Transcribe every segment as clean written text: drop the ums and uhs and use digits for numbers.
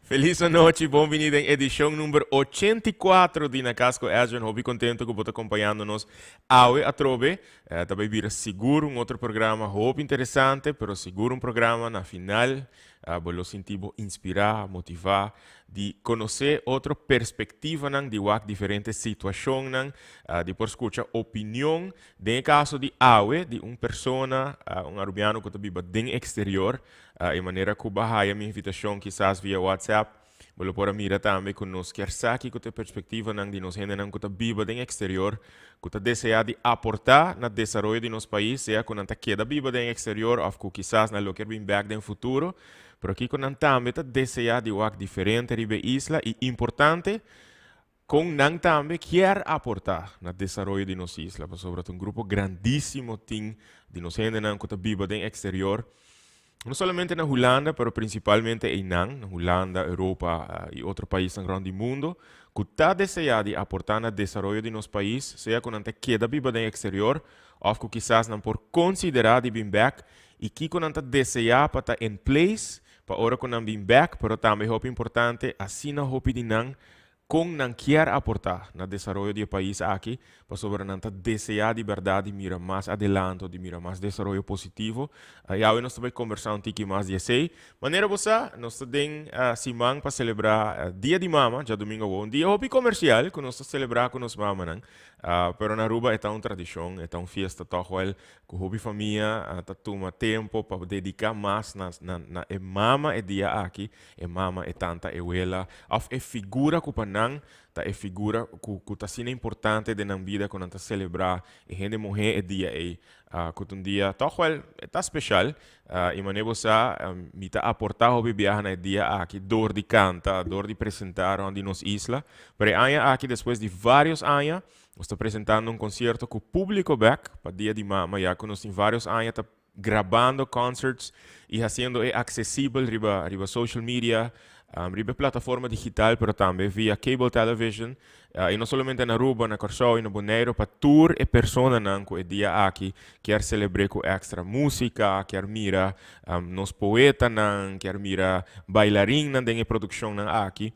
Feliz nochi, bon bini den edicion number 84 di Na Cas cu Edjean. Hopi contento cu bo ta acompañando nos awe atrobe. Ta bay bira sigur un otro programa hopi interesante, pero sigur un programa na final bo lo sinti bo inspira, motiva di conoce otro perspectivanan, di wak diferente situacionnan, di por scucha opinion, den e caso di awe, di un persona, un Arubiano cu ta biba den exterior. E manera cu bo a haya mi invitacion kisas via WhatsApp, bo lo por a mira tambe cu nos kier sa kico ta e perspectivanan di nos hendenan cu ta biba den exterior, cu ta desea di aporta na desaroyo di nos pais, sea cu nan ta keda biba den exterior of cu kisas nan lo kier bin bek den futuro, pero kico nan tambe ta desea di wak diferente riba e isla y importante, Con nan tambe kier aporta na desaroyo di nos isla, pasobra ta un grupo grandisimo tin di nos hendenan cu ta biba den exterior, no solamente na Hulanda, pero principalmente eynan, na Hulanda, Europa y otro paisnan rond di mundo, cu ta desea di aporta na desaroyo di nos pais, sea cu nan ta keda biba den exterior of cu kisas nan por considera di bin bek y kico nan ta desea pa ta in place pa ora cu nan bin bek, pero tambe hopi importante, asina hopi di nan Kon nan kier aportá na desaroyo di e pais aki, pasobra nan ta deseá di bèrdat di mira mas adelanto, di mira mas desaroyo positivo. I awe nos ta bai kombersá un tiki mas di esei. Manera bo sa, nos ta den siman pa selebrá Dia di Mama, djadumingu awor, un dia hopi komersial ku nos ta selebrá ku nos mamanan. Pero na Aruba e ta un tradishon, e ta un fiesta tòg wèl ku hopi famia ta tuma tempu pa dediká mas na na e mama e dia aki. E mama, e tanta, e wela, òf e figura ku pa nan ta e figura ku ku ta asina importante den nan bida ku nan ta selebrá e hende muhé e dia ei, ku ta un dia tòg wèl e ta speshal. I manera bo sa, mi ta aportá hopi biaha na e dia aki dor di kanta, dor di presentá rònt di nos isla. Pero e aña aki despues di vários aña nos ta presentando un konsierto ku públiko bèk pa Dia di Mama ya ku nos tin vários aña ta grabando concerts y haciendo e accesibel riba riba social media, riba e plataforma digital pero tambe via cable television y no solamente na Aruba, na Kòrsou y na Boneiru pa tur e personanan cu e dia aki kier celebre cu extra musica, kier mira nos poetanan, kier mira bailarinnan den e produccionnan aki.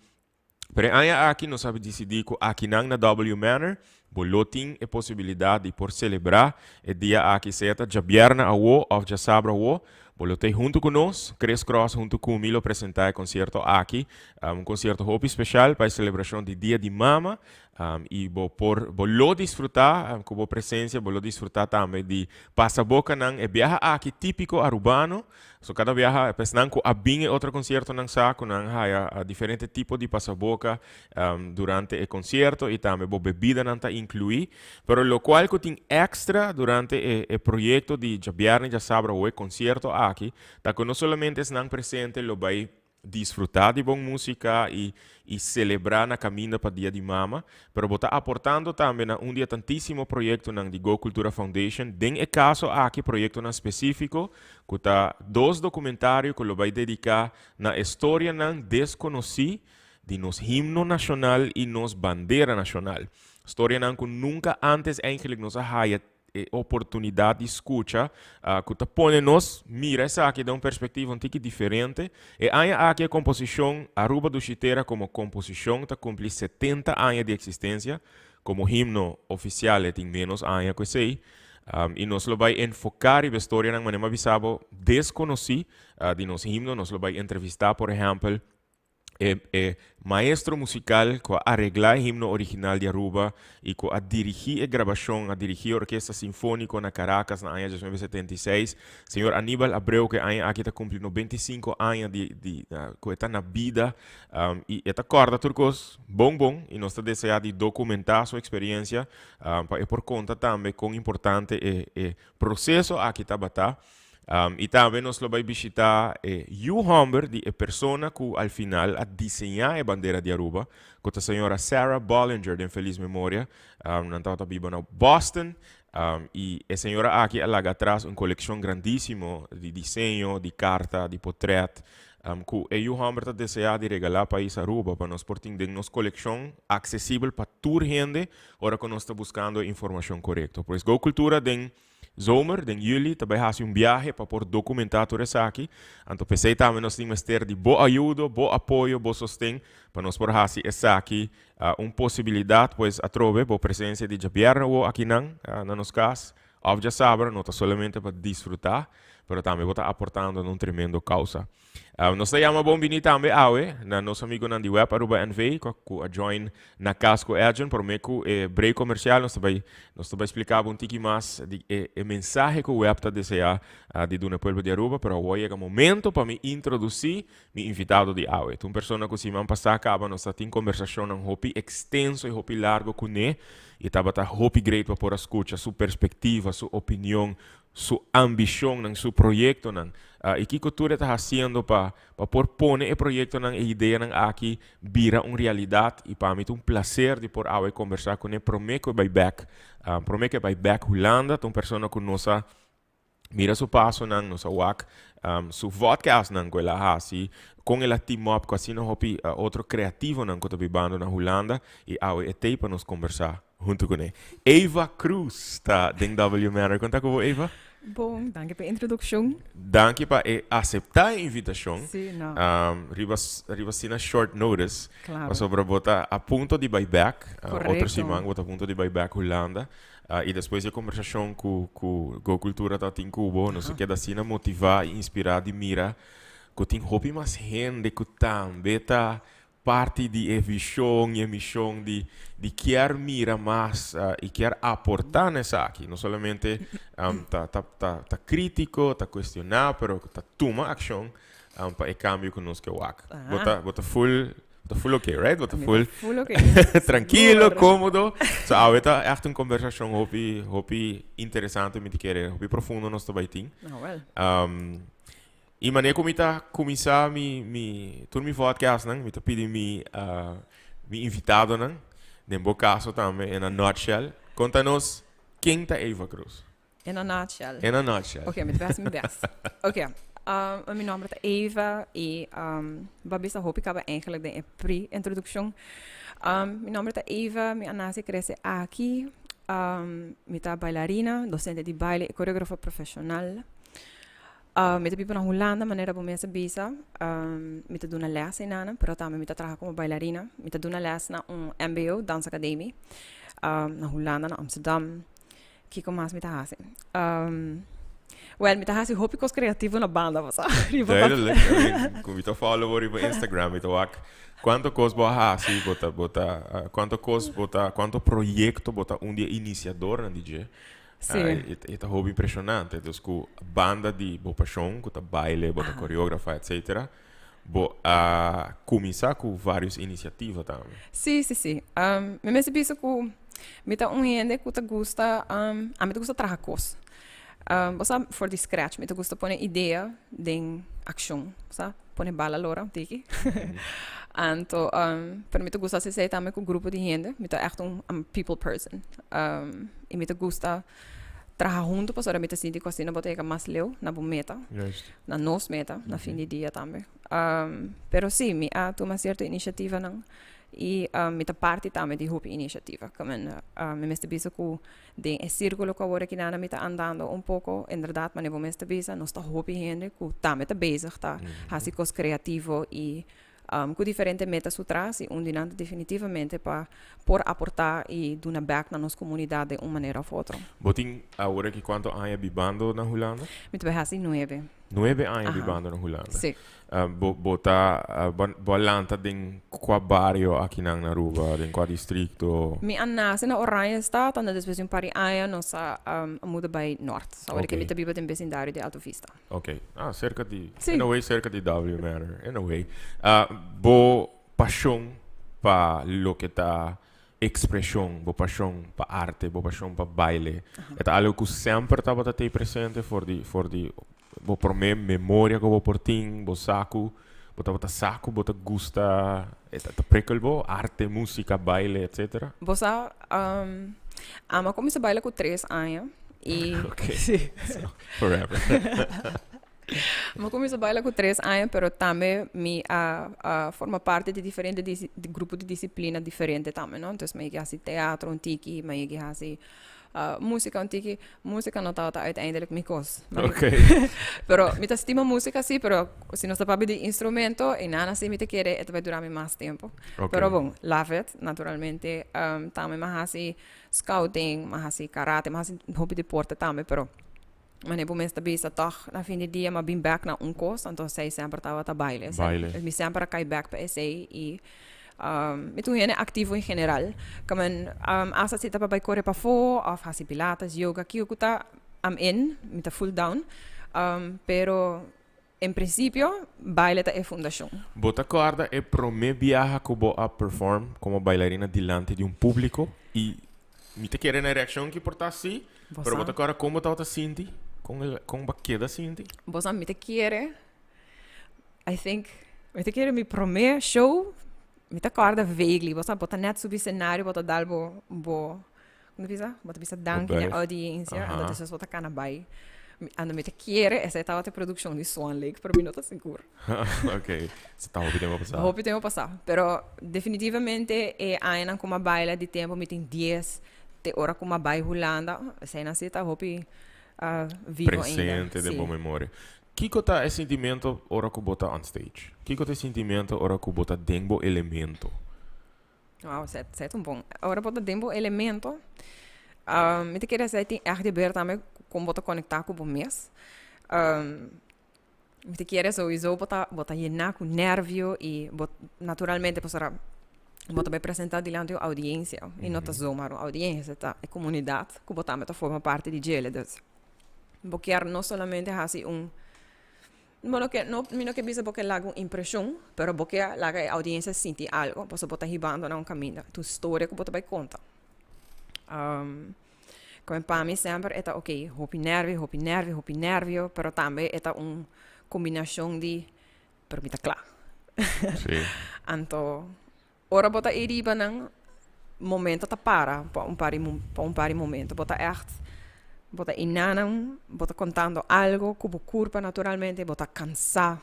Pero e aña aki nos a disidí ku akinan na W Manor bo lo tin e posibilidat di por selebrá e dia aki sea ta djabièrnè awo òf djasabra awo. Bo lo t'ei huntu ku nos, Chris Cross huntu ku mi lo presentá e konsierto aki, un konsierto hopi speshal pa e selebrashon di Dia di Mama i bo por bo lo disfrutá ku bo presensia, bo lo disfrutá tambe di pasabokanan e biaha aki típiko arubano. So kada biaha pues nan ku a bin e otro konsiertonan sa ku nan haya diferente tipo di pasaboka durante e konsierto i tambe bo bebidanan ta inkluí. Pero lokual ku tin èkstra durante e e proyekto di djabièrnè djasabra o e konsierto aki ta ku no solamente esnan presente lo bai disfrutá di bon músika i i selebrá na kaminda pa Dia di Mama, pero bo ta aportando tambe na un di e tantísimo proyektonan di Go Cultura Foundation, den e kaso aki proyektonan spesífiko ku ta dos dokumentario ku lo bai dediká na e storianan deskonosí di nos himno nashonal i nos bandera nashonal. Storianan ku nunka ántes eigenlijk nos a haya e oportunidad di scucha cu ta pone nos mira esaki den un perspectiva un tiki diferente. E aña aki e composicion Aruba Dushi Tera como composicion ta cumpli 70 aña di existencia, como himno oficial e tin menos aña cu esey. Y nos lo bay enfoca riba e storianan manera mi a bisa bo desconoci di nos himno. Nos lo bay entrevista por ehempel E e maestro musical cu a aregla e himno original di Aruba y cu a dirigi e grabacion, a dirigi e Orkesta Sinfonico na Caracas na aña 1976, señor Aníbal Abreu cu e aña aki ta cumpli 95 aña di di cu e ta na bida y e ta corda tur cos bon bon y nos ta desea di documenta su experiencia pa e por conta tambe con importante e e proceso aki tabata. I tambe nos lo bai bishitá e yu hòmber di e persona ku al final a diseñá e bandera di Aruba, ku ta señora Sarah Bollinger den felis memoria. Nan tabata biba na Boston i e señora aki a laga atras un kolekshon grandísimo di diseño, di karta, di potrèt ku e yu hòmber ta deseá di regalá pais Aruba pa nos por tin den nos kolekshon aksesibel pa tur hende ora ku nos ta buskando e informashon korekto. Pues Go Cultura den. zomer, den juli, ta bay haci un biahe pa por documenta tur esaki. Anto p'esey tambe nos tin mester di bo ayudo, bo apoyo, bo sosten pa nos por haci esaki un posibilidad. Pues atrobe bo presencia di djabièrnè awo akinan na nos cas of djasabra no ta solamente pa disfruta, pero tambe bo ta aportando na un tremendo causa. Nos ta yama bon bini tambe awe na nos amigonan di Web Aruba NV cu a join na cas cu Edjean. Prome cu e break comercial nos ta bay nos ta bay splica bo un tiki mas di e e mensahe cu Web ta desea di duna e pueblo di Aruba. Pero awor yega momento pa mi introduci mi invitado di awe. Ta un persona cu siman pasa caba nos ta tin conversacionnan hopi extenso y hopi largo cune y tabata hopi great pa por a scucha su perspectiva, su opinion, su ambicionnan, su proyectonan y kico tur e ta haciendo pa pa por pone e proyectonan, e ideanan aki bira un realidad y pa mi ta un placer di por awe conversa cune prome cu e bay bek, prome cu e bay bek Hulanda. Ta un persona cu nos a mira su pasonan, nos a wak su vodcastnan cu el a haci, con el a team up cu asina hopi otro creativonan cu ta bibando na Hulanda y awe e t'ey pa nos conversa Hunto kuné. Eva Cruz ta den W Manor. Kon ta ku bo, Eva? Bon, danki pa e introdukshon. Danki pa e aseptá e invitashon. Sí, no. Riba, riba asina short notice. Klaro. Pasobra bo ta a punto di bai bèk. Korekto. Otro siman bo ta a punto di bai bèk Hulanda. I despues di e kombersashon ku, ku Go Cultura ta tin ku bo, nos a keda asina motivá i inspirá di mira ku tin hopi mas hende ku tambe ta parti di e vision y e mision di di kier mira mas y kier aporta na esaki. No solamente ta ta ta ta critico, ta cuestiona, pero ta tuma accion pa e cambio cu nos ke wak. Bo ta bo ta full bo ta full okay, right? Bo ta full Full okay. tranquilo, Sigur. comodo. So awe ta echt un conversacion hopi hopi interesante mi ta kere, hopi profundo nos ta bay tin. Nou wel. I manera ku mi ta kuminsá mi mi tur mi vodcastnan, mi ta pidi mi mi invitadonan, den bo kaso tambe, in a nutshell, konta nos ken ta Eva Cruz? In a nutshell. In a nutshell. Oké, mi ta hasi mi best. Oké, mi nòmber ta Eva i bo a bisa hopi kaba eigenlijk den e pre-introdukshon. Mi nòmber ta Eva, mi a nase i krese aki. Mi ta bailarina, dosente di baile i koreografo profeshonal. Mi ta biba na Hulanda, manera bo mes a bisa. Mi ta duna les einan, pero tambe mi ta traha komo bailarina. Mi ta duna les na un mbo, Dansacademie, na Hulanda, na Amsterdam. Kiko mas mi ta hasi? Wèl, mi ta hasi hopi kos kreativo na banda, bo sa. Riba papel. Duidelijk. I mean, ku mi ta follow bo riba Instagram, mi ta wak kuantu kos bo a hasi, bo ta, bo ta, kuantu kos bo ta, kuantu proyekto bo ta un di e inisiadornan di dje. Sí. E, e ta hopi impresionante. Dus ku banda di bo pashon, ku ta baile, bo ta koreografa, etcetera, bo a kuminsá ku vários inisiativa tambe. Sí, sí, sí. Mi mester bisa ku mi ta un hende ku ta gusta, ami ta gusta traha kos. Bo sa, for di scratch, mi ta gusta pone idea den akshon, bo sa, pone bala lora un tiki. Anto, pero mi ta gusta hasi esei tambe ku grupo di hende. Mi ta ègt un people person. I mi ta gusta traha huntu pasobra mi ta sinti ku asina bo ta yega mas leu na bo meta, na nos meta na fin di dia tambe. Pero si, mi a tuma sierto inisiativanan i mi ta parti tambe di hopi inisiativa. Mi mester bisa ku Den e sírkulo ku awor aki nan mi ta andando un poko, inderdat manera bo mes ta bisa, nos ta hopi hende ku tambe ta bezig ta hasi kos kreativo i ku diferente meta su tras i un di nan ta definitivamente pa por aportá i duna bèk na nos komunidat den un manera òf otro. Bo tin awor aki kuantu aña bibando na Hulanda? Mi ta bai hasi nuebe. Nuebe aña bibando na Hulanda. Sí. Bo bo ta bo bo a lanta den kua bario akinan na Aruba, den kua distrikto? Mi a nase na Oranjestad, anto despues di un par di aña nos a muda bai Nort. So awor ke mi ta biba den besindario di Alto Vista. Ok. Ah, serka di, Sí. in a way serka di W Manor, in a way. Bo pashon pa loke ta ekspreshon, bo pashon pa arte, bo pashon pa baile, e ta algu ku semper tabata tei presente for di for di bo promé memoria ku bo por tin, bo sa ku bo tabata sa ku bo ta gusta, e ta ta prikkel bo, arte, músika, baile, etcetera? Bo sa, ami a kuminsá baila ku tres aña i. Ok. So, forever. Mi a kuminsá baila ku tres aña, pero tambe mi a forma parti di diferente di grupo di disiplina diferente tambe, no. Entonces mi a yega hasi teatro un tiki, mi a yega hasi. Musica un tiki, musica no tabata uiteindelijk mi cos. Maar pero mi ta stima musica si, pero si nos ta papia di instrumento, y nana si mi ta kere, e ta bay dura mi mas tempo. Pero bon, love it, naturalmente. Tambe mi a haci scouting, mi a haci karate, mi a haci hopi deporte tambe, pero mane bo mes ta bisa toch, na fin di dia, mi a bin back na un cos, anto esey semper tabata baile. Baile. Mi semper a cay back pa esey y mi ta un hende activo en general. Kamen hasta si ta pa bay core pafó of haci pilates, yoga, kico cu ta, I'm in, mi ta full down. Pero en principio baile ta e fundacion. Bo ta corda e prome biaha cu bo a perform como bailarina dilanti di un publico? Y mi ta kere na e reaccion ki por ta si, Bo pero bo sa. ta corda con bo tabata sinti? Con el, con bo a keda sinti? Bo sa, mi ta kere, I think, mi ta kere mi prome show, mi ta corda vaguely, bo sa, bo ta net subi scenario, bo ta dal bo, bo, con ta bisa? Bo ta bisa danki na e buig. audiencia, anto despues bo ta cana bay. Anto mi ta kere esei tabata e produccion di Swan Lake, pero mi no ta sigur. Ok, sa ta hopi tempo pasá. Hopi tempo pasá. Pero definitivamente e añanan ku mi a baila di tempo mi tin 10 te ora ku mi a bai Hulanda, eseinan si ta hopi vivo ainda. Presente den bo memoria. Kiko ta e sintimento ora ku bo ta on stage? Kiko ta e sintimento ora ku bo ta den bo elemento? Wow, esei ta un bon. Ora bo ta den bo elemento, mi ta kere esei tin ègt di ber tambe kon bo ta konektá ku bo mes. Mi ta kere souiso bo ta yená ku nervio i bo naturalmente pasobra bo ta bai presentá dilanti un audiencia i no ta zomaar un audiencia, ta e komunidat ku bo tambe ta forma parti di djele. Dus bo kier no solamente hasi un. Bo no ke, no, mi no ke bisa bo ke laga un impreshon, pero bo ke laga e audiencia sinti algo, pasobra bo ta hibando na un kaminda. Ta un storia ku bo ta bai konta. Komo pa mi semper e ta ok, hopi nervio, hopi nervio, hopi nervio, pero tambe e ta un kombinashon di, pero mi ta kla. Anto, ora bo ta ei riba nan, momento ta para pa un par di pa un par di momento. Bo ta ègt, bo ta enanan, bo ta kontando algo ku bo kurpa naturalmente, bo ta kansá,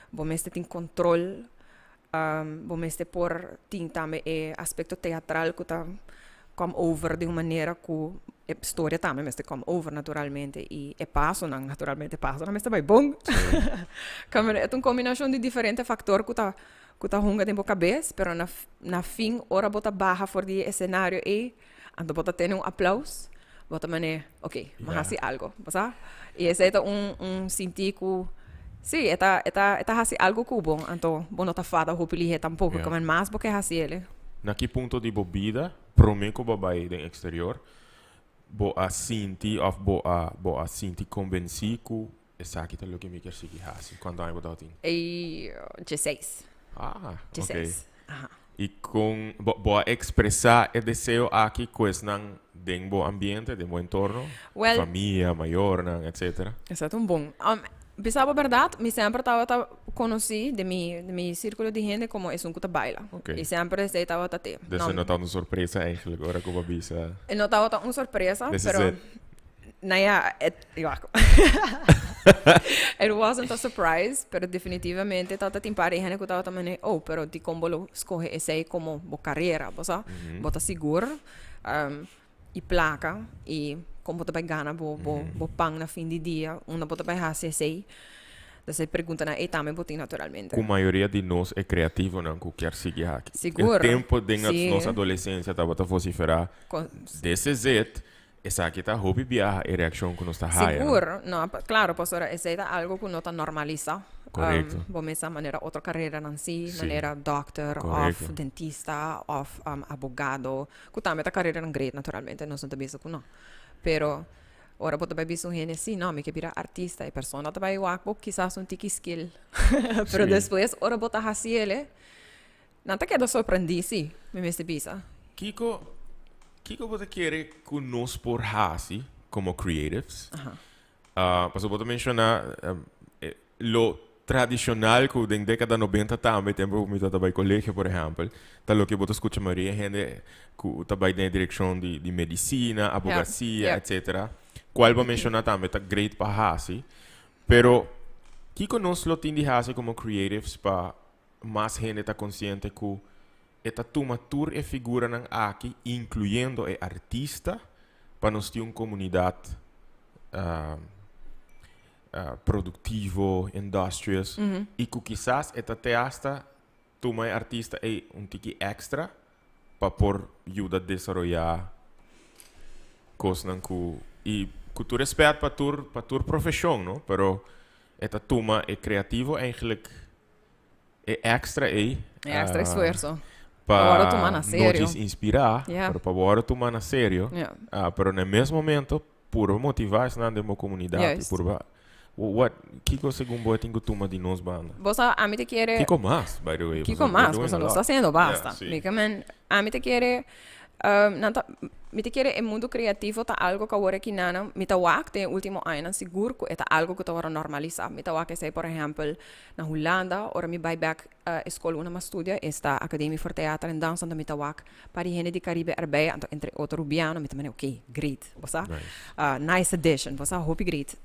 bo mester tin kontrol, bo mester por tin tambe e aspekto teatral ku ta come over di un manera ku e storia tambe mester come over naturalmente i e pasonan naturalmente, e pasonan mester bai bon. E ta un kombinashon di diferente faktor ku ta hunga den bo kabes, pero na fin ora bo ta baha for di e escenario ei, anto bo ta tene un aplaus, bo ta mane, ok, mi a hasi algo, bo sa? I esei ta un sinti ku, si, e ta hasi algo ku bo, anto bo no ta fada hopi lihe tampoko, yeah. Mas bo ke hasi ele. Na ki punto di bo bida, prome ku bo bai den exterior, bo a sinti of bo a sinti konvensí ku esaki ta loke mi kier sigui hasi? Kuantu aña bo tabatin? Ei, 16. Ah, ok. 16. Aha. I kon bo a ekspresá e deseo aki ku esnan den bo ambiente, den bo entorno? Well, Famia, mayornan, etcétera. Esei ta un bon. Bisa bo bèrdat, mi semper tabata konosí den mi sírkulo di hende komo esun ku ta baila. I semper esei tabata te. Dus No, no ta un sorpresa eigenlijk ora ku bo bisa. E no tabata un sorpresa, This is pero it. Nou ja, ja, it wasn't a surprise, pero definitivamente tabata tin par di hende ku tabata mane, "Oh, pero dikon bo lo skohe esei komo bo karera, bo sa? Bo ta sigur i plaka i kon bo ta bai gana bo pan na fin di dia, unda bo ta bai hasi esei?" Dus e preguntanan ei tambe bo tin naturalmente. Ku mayoria di nos e kreativonan ku kier sigui haki. Sigur. E tempo den nos adolesensia tabata vosiferá, "This is it." Esaki ta hopi biaha e reakshon ku nos ta haya, no? Sigur. No, klaro, pasobra esei ta algo ku no ta normalisa. Bo mester manera otro kareranan si, manera dòkter òf dentista òf abogado, ku tambe ta kareranan great naturalmente, nos no ta bisa ku no. Pero ora bo ta bai bisa un hende si, no, mi ke bira artista, e persona ta bai wak bo kisas un tiki skill. Pero despues ora bo ta hasi ele, nan ta keda sorprendí si, mi mester bisa. Kiko bo ta kere ku nos por hasi komo creatives? Pasobra bo ta menshoná lo tradishonal ku den dékada 90 tambe, tempu ku mi tabata bai kolegio por ehèmpel, ta loke bo ta skucha mayoria hende ku ta bai den e direkshon di medisina, abogasia, etcetera. Kual bo a menshoná tambe ta great pa hasi. Pero kiko nos lo tin di hasi komo creatives pa mas hende ta konsiente ku e ta tuma tur e figuranan aki, inkluyendo e artista, Pa nos tin un comunidad productivo, industrious, y cu kisas e ta te hasta tuma e artista ey un tiki extra pa por yuda desaroya cosnan cu, y cu tur respet pa tur profesion, no? Pero e ta tuma e creativo eigenlijk e extra ey. E extra esfuerso. Pa Awor tuma na serio. No djis inspira, pero pa awor tuma na serio. Pero na mes momento, purba motiva esnan den bo comunidad. Purba, what, kiko segun bo tin cu tuma di nos banda? Bo sa, ami ta kere. Kiko mas, by the way? Kiko mas? Bo no ta haciendo basta. Mi ke men, ami ta kere, nan ta, mi ta kere e mundo creativo ta algo cu awor aki nan, mi ta wak den e ultimo añanan sigur cu e ta algo cu ta worde normalisa. Mi ta wak esey, por ehempel, na Hulanda, ora mi bay bek e scol unda mi a studia, esta Academie voor Theater en Dans, anto mi ta wak pa di hende di Caribe erbij, anto entre otro Rubiano, mi ta manda, ok, great, bo sa? Nice addition, bo sa? Hopi great.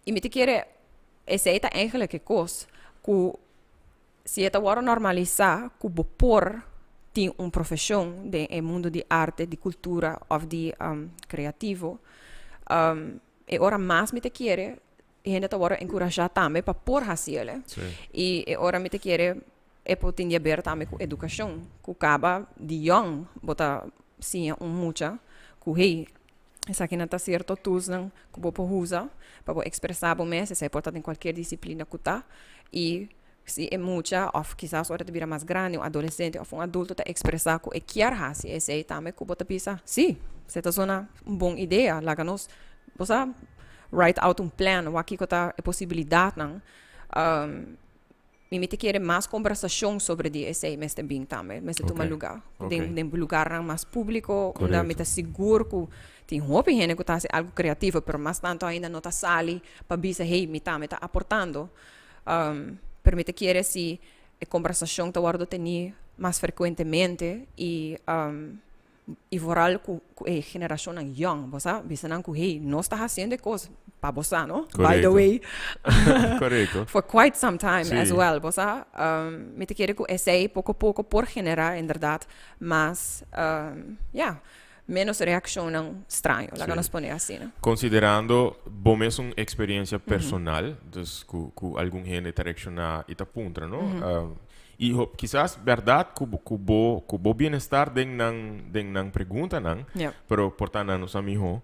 Y mi ta kere esey ta eigenlijk e cos cu si e ta worde normalisa cu bo por tin un profesion den e mundo di arte, di cultura of di creativo, e ora mas mi ta kere hende ta worde encurasha tambe pa por haci ele. Y e ora mi ta kere e por tin di haber tambe cu educacion, cu caba di young bo ta siña un mucha cu hey, esakinan ta cierto toolsnan cu bo por usa pa bo expresa bo mes, esey por ta den cualkier disciplina cu ta, y si e mucha of kisas ora ta bira mas grandi, un adolescente of un adulto ta expresa cu e kier haci esey tambe cu bo ta bisa, si, esey ta zona un bon idea, laga nos, bo sa, write out un plan, wak kico ta e posibilidadnan. Mi ta kere mas conversacion sobre di esey mester bin tambe, mester tuma lugar. Den lugarnan mas publico, unda mi ta sigur cu tin hopi hende cu ta haci algo creativo, pero mas tanto ainda no ta sali pa bisa, hey, mi tambe ta aportando. Pero mi ta kere si e conversacion ta wordo teni mas frecuentemente y vooral cu e generacionnan young, bo sa, bisa nan cu hey, nos ta haciendo e cos pa bo sa, no? By the way. For quite some time as well, bo sa. Mi ta kere cu esey poco poco por genera inderdaad mas, ya, menos reaccionnan straño, laga nos pone asina. Considerando bo mes un experiencia personal, dus cu algun hende ta reacciona y ta puntra, no? Y kisas berdad cu bo bienestar den nan preguntanan, pero por ta nan no sa miho,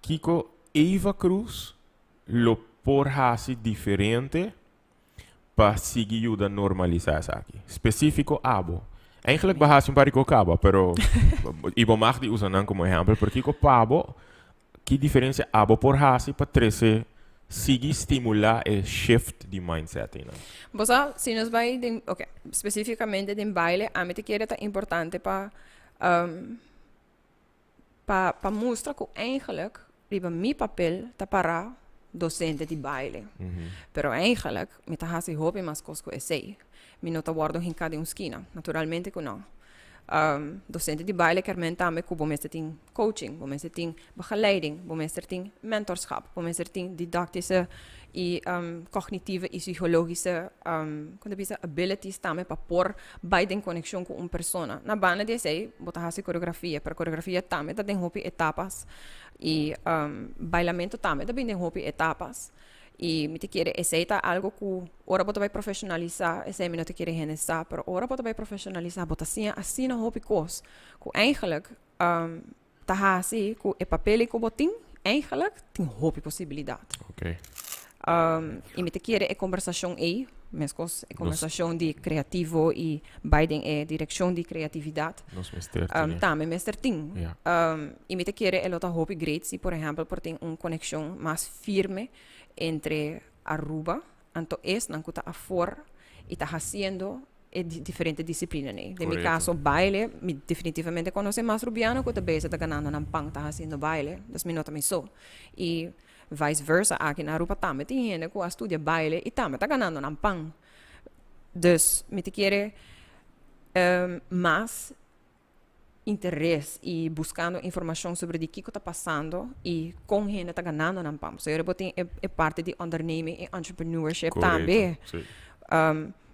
kiko Eva Cruz lo por haci diferente pa sigui yuda normalisa esaki? Specifico abo. Eigenlijk bo a haci un par di cos caba, pero y bo mag di usa nan como ehempel, pero kiko pa bo, ki diferencia abo por haci pa trece, sigui stimula e shift di mindset einan? Bo sa, si nos bay den, ok, specificamente den baile, ami ta kere ta importante pa mustra cu eigenlijk riba mi papel ta para docente di baile. Pero eigenlijk mi ta haci hopi mas cos cu esey. Mi no ta wordo hinca den un skina, naturalmente cu no. Docente di baile kier men tambe cu bo mester tin coaching, bo mester tin begeleiding, bo mester tin mentorschap, bo mester tin didactische y cognitieve y psychologische, con ta bisa, abilities tambe pa por bay den conexion cu un persona. Na banda di esey bo ta haci coreografia, pero coreografia tambe ta den hopi etapas y bailamento tambe ta bin den hopi etapas. Y mi ta kere esey ta algo cu ora bo ta bay profesionalisa, esey mi no ta kere hende sa, pero ora bo ta bay profesionalisa bo ta siña asina hopi cos cu eigenlijk ta haci cu e papel cu bo tin eigenlijk tin hopi posibilidad. Y mi ta kere e conversacion ey, mescos e conversacion di creativo y bay den e direccion di creatividad. Nos mester tin. Tambe mester tin. Y mi ta kere e lo ta hopi great si por ehempel por tin un conexion mas firme entre Aruba anto esnan cu ta afor y ta haciendo e diferente disciplinanan ey. Den mi caso baile, mi definitivamente conoce mas Rubiano cu ta bezig ta ganando nan pan ta haciendo baile, dus mi no ta mi so. Y vice versa, aki na Aruba tambe tin hende cu a studia baile y tambe ta ganando nan pan. Dus mi ta kere mas interes y buscando informacion sobre di kico ta pasando y con hende ta ganando nan pan. Pasobra bo tin e parti di onderneming y entrepreneurship tambe.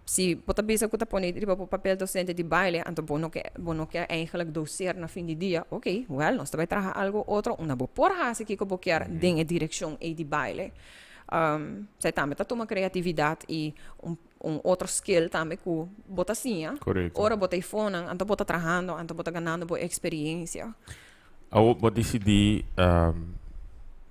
Si bo ta bisa ku ta pone riba bo papel docente di baile, anto bo no ke bo no ke eigenlijk doseer na fin di dia, ok, wel nos ta bai traha algo otro unda bo por hasi kiko bo kier den e direkshon ei di baile. Esei tambe ta tuma kreatividat i un un otro skill tambe ku bo ta siña ora bo ta ei fonan, anto bo ta trahando, anto bo ta ganando bo eksperiencia. Awor bo a disidí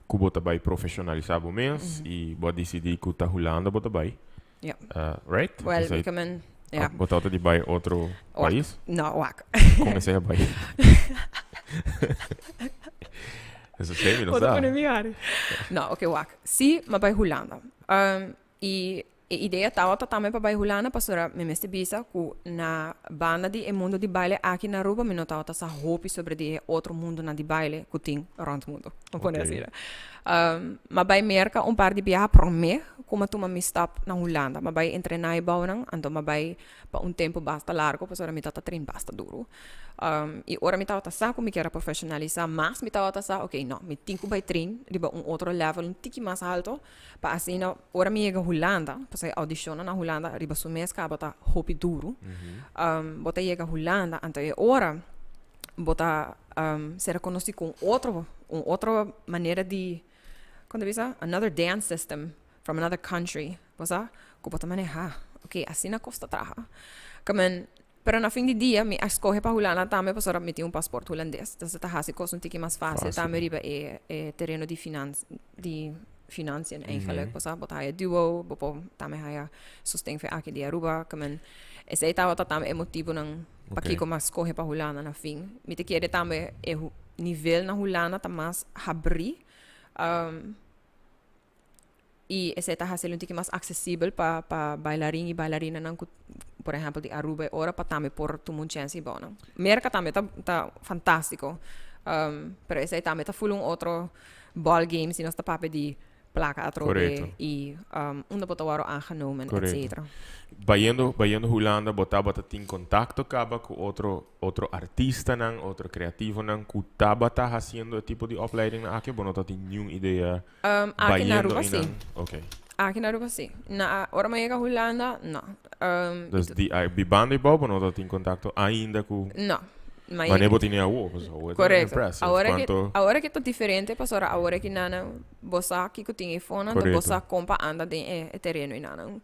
ku bo ta bai profeshonalisá bo mes i bo a disidí ku ta Hulanda bo ta bai. Ja. Right? Well, ik men, ja. Bo tabata di bai otro pais? No, wak. Kon esei a bai? Eso esei mi no Bo ta sa. pone mi hari. No, oké, wak. Sí, m'a bai Hulanda. I e idea tabata tambe pa bai Hulanda pasobra mi mester bisa ku na banda di e mundu di baile aki na Aruba mi no tabata sa hopi sobre di e otro mundunan di baile ku tin rònt mundu. Bo pone asina. M'a bai Merka un par di biaha promé ku m'a tuma mi stap na Hulanda. M'a bai entrená e bounan, anto m'a bai pa un tempu basta largu pasobra mi tabata train basta duru. I ora mi tabata sa ku mi kier a profeshonalisá mas mi tabata sa, oké, no, mi tin ku bai train riba un otro level un tiki mas alto Pa asina ora mi yega Hulanda, pasobra e audishonnan na Hulanda riba su mes kaba ta hopi duru. Bo ta yega Hulanda, anto e ora bo ta ser rekonosí ku un otro, un otro manera di, kon ta bisa? Another dance system from another country, bo sa? Ku bo ta manehá. Oké, asina kos ta traha. Ke men, Pero na fin di dia mi a scoge pa Hulanda tambe pasobra mi tin un paspoort Hulandes. Entonces ta haci cos un tiki mas facil tambe riba e e tereno di finan di financiën eigenlijk. Bo sa bo ta haya duo, bo por tambe haya sosten for aki di Aruba. Ke men esey tabata tambe e motibonan pakico mi a scoge pa Hulanda na fin. Mi ta kere tambe e nivel na Hulanda ta mas habri. I esei ta hasiel un tiki mas aksesibel pa pa bailarin i bailarinanan ku por ehèmpel di Aruba e ora pa tambe por tuma un chèns i bou nan. Merka tambe ta ta fantástiko, pero esei tambe ta ful un otro ball game si nos ta papia di plaka atrobe i unda bo ta wòrdu aangenomen etcetera. Bayendo bayendo Hulanda bo tabata tin kontakto kaba ku otro Otro artistanan, otro creativonan cu tabata haciendo e tipo di opleidingnan aki o bo no ta tin niun idea Um, aki na bayendo Aruba sí. einan? Ok. Aki na Aruba sí. Na, ora mi a yega Hulanda, no. Um, Dus di a bibando eibao bo no ta tin contacto ainda cu no. Ma Wanneer bo tini awo, pasobra awo e ta Correcto. impressive. Awor aki, Cuanto awor aki ta diferente pasobra awor aki nan bo sa kico tin eifonan, bo Correcto. sa con pa anda den e, e tereno einanan.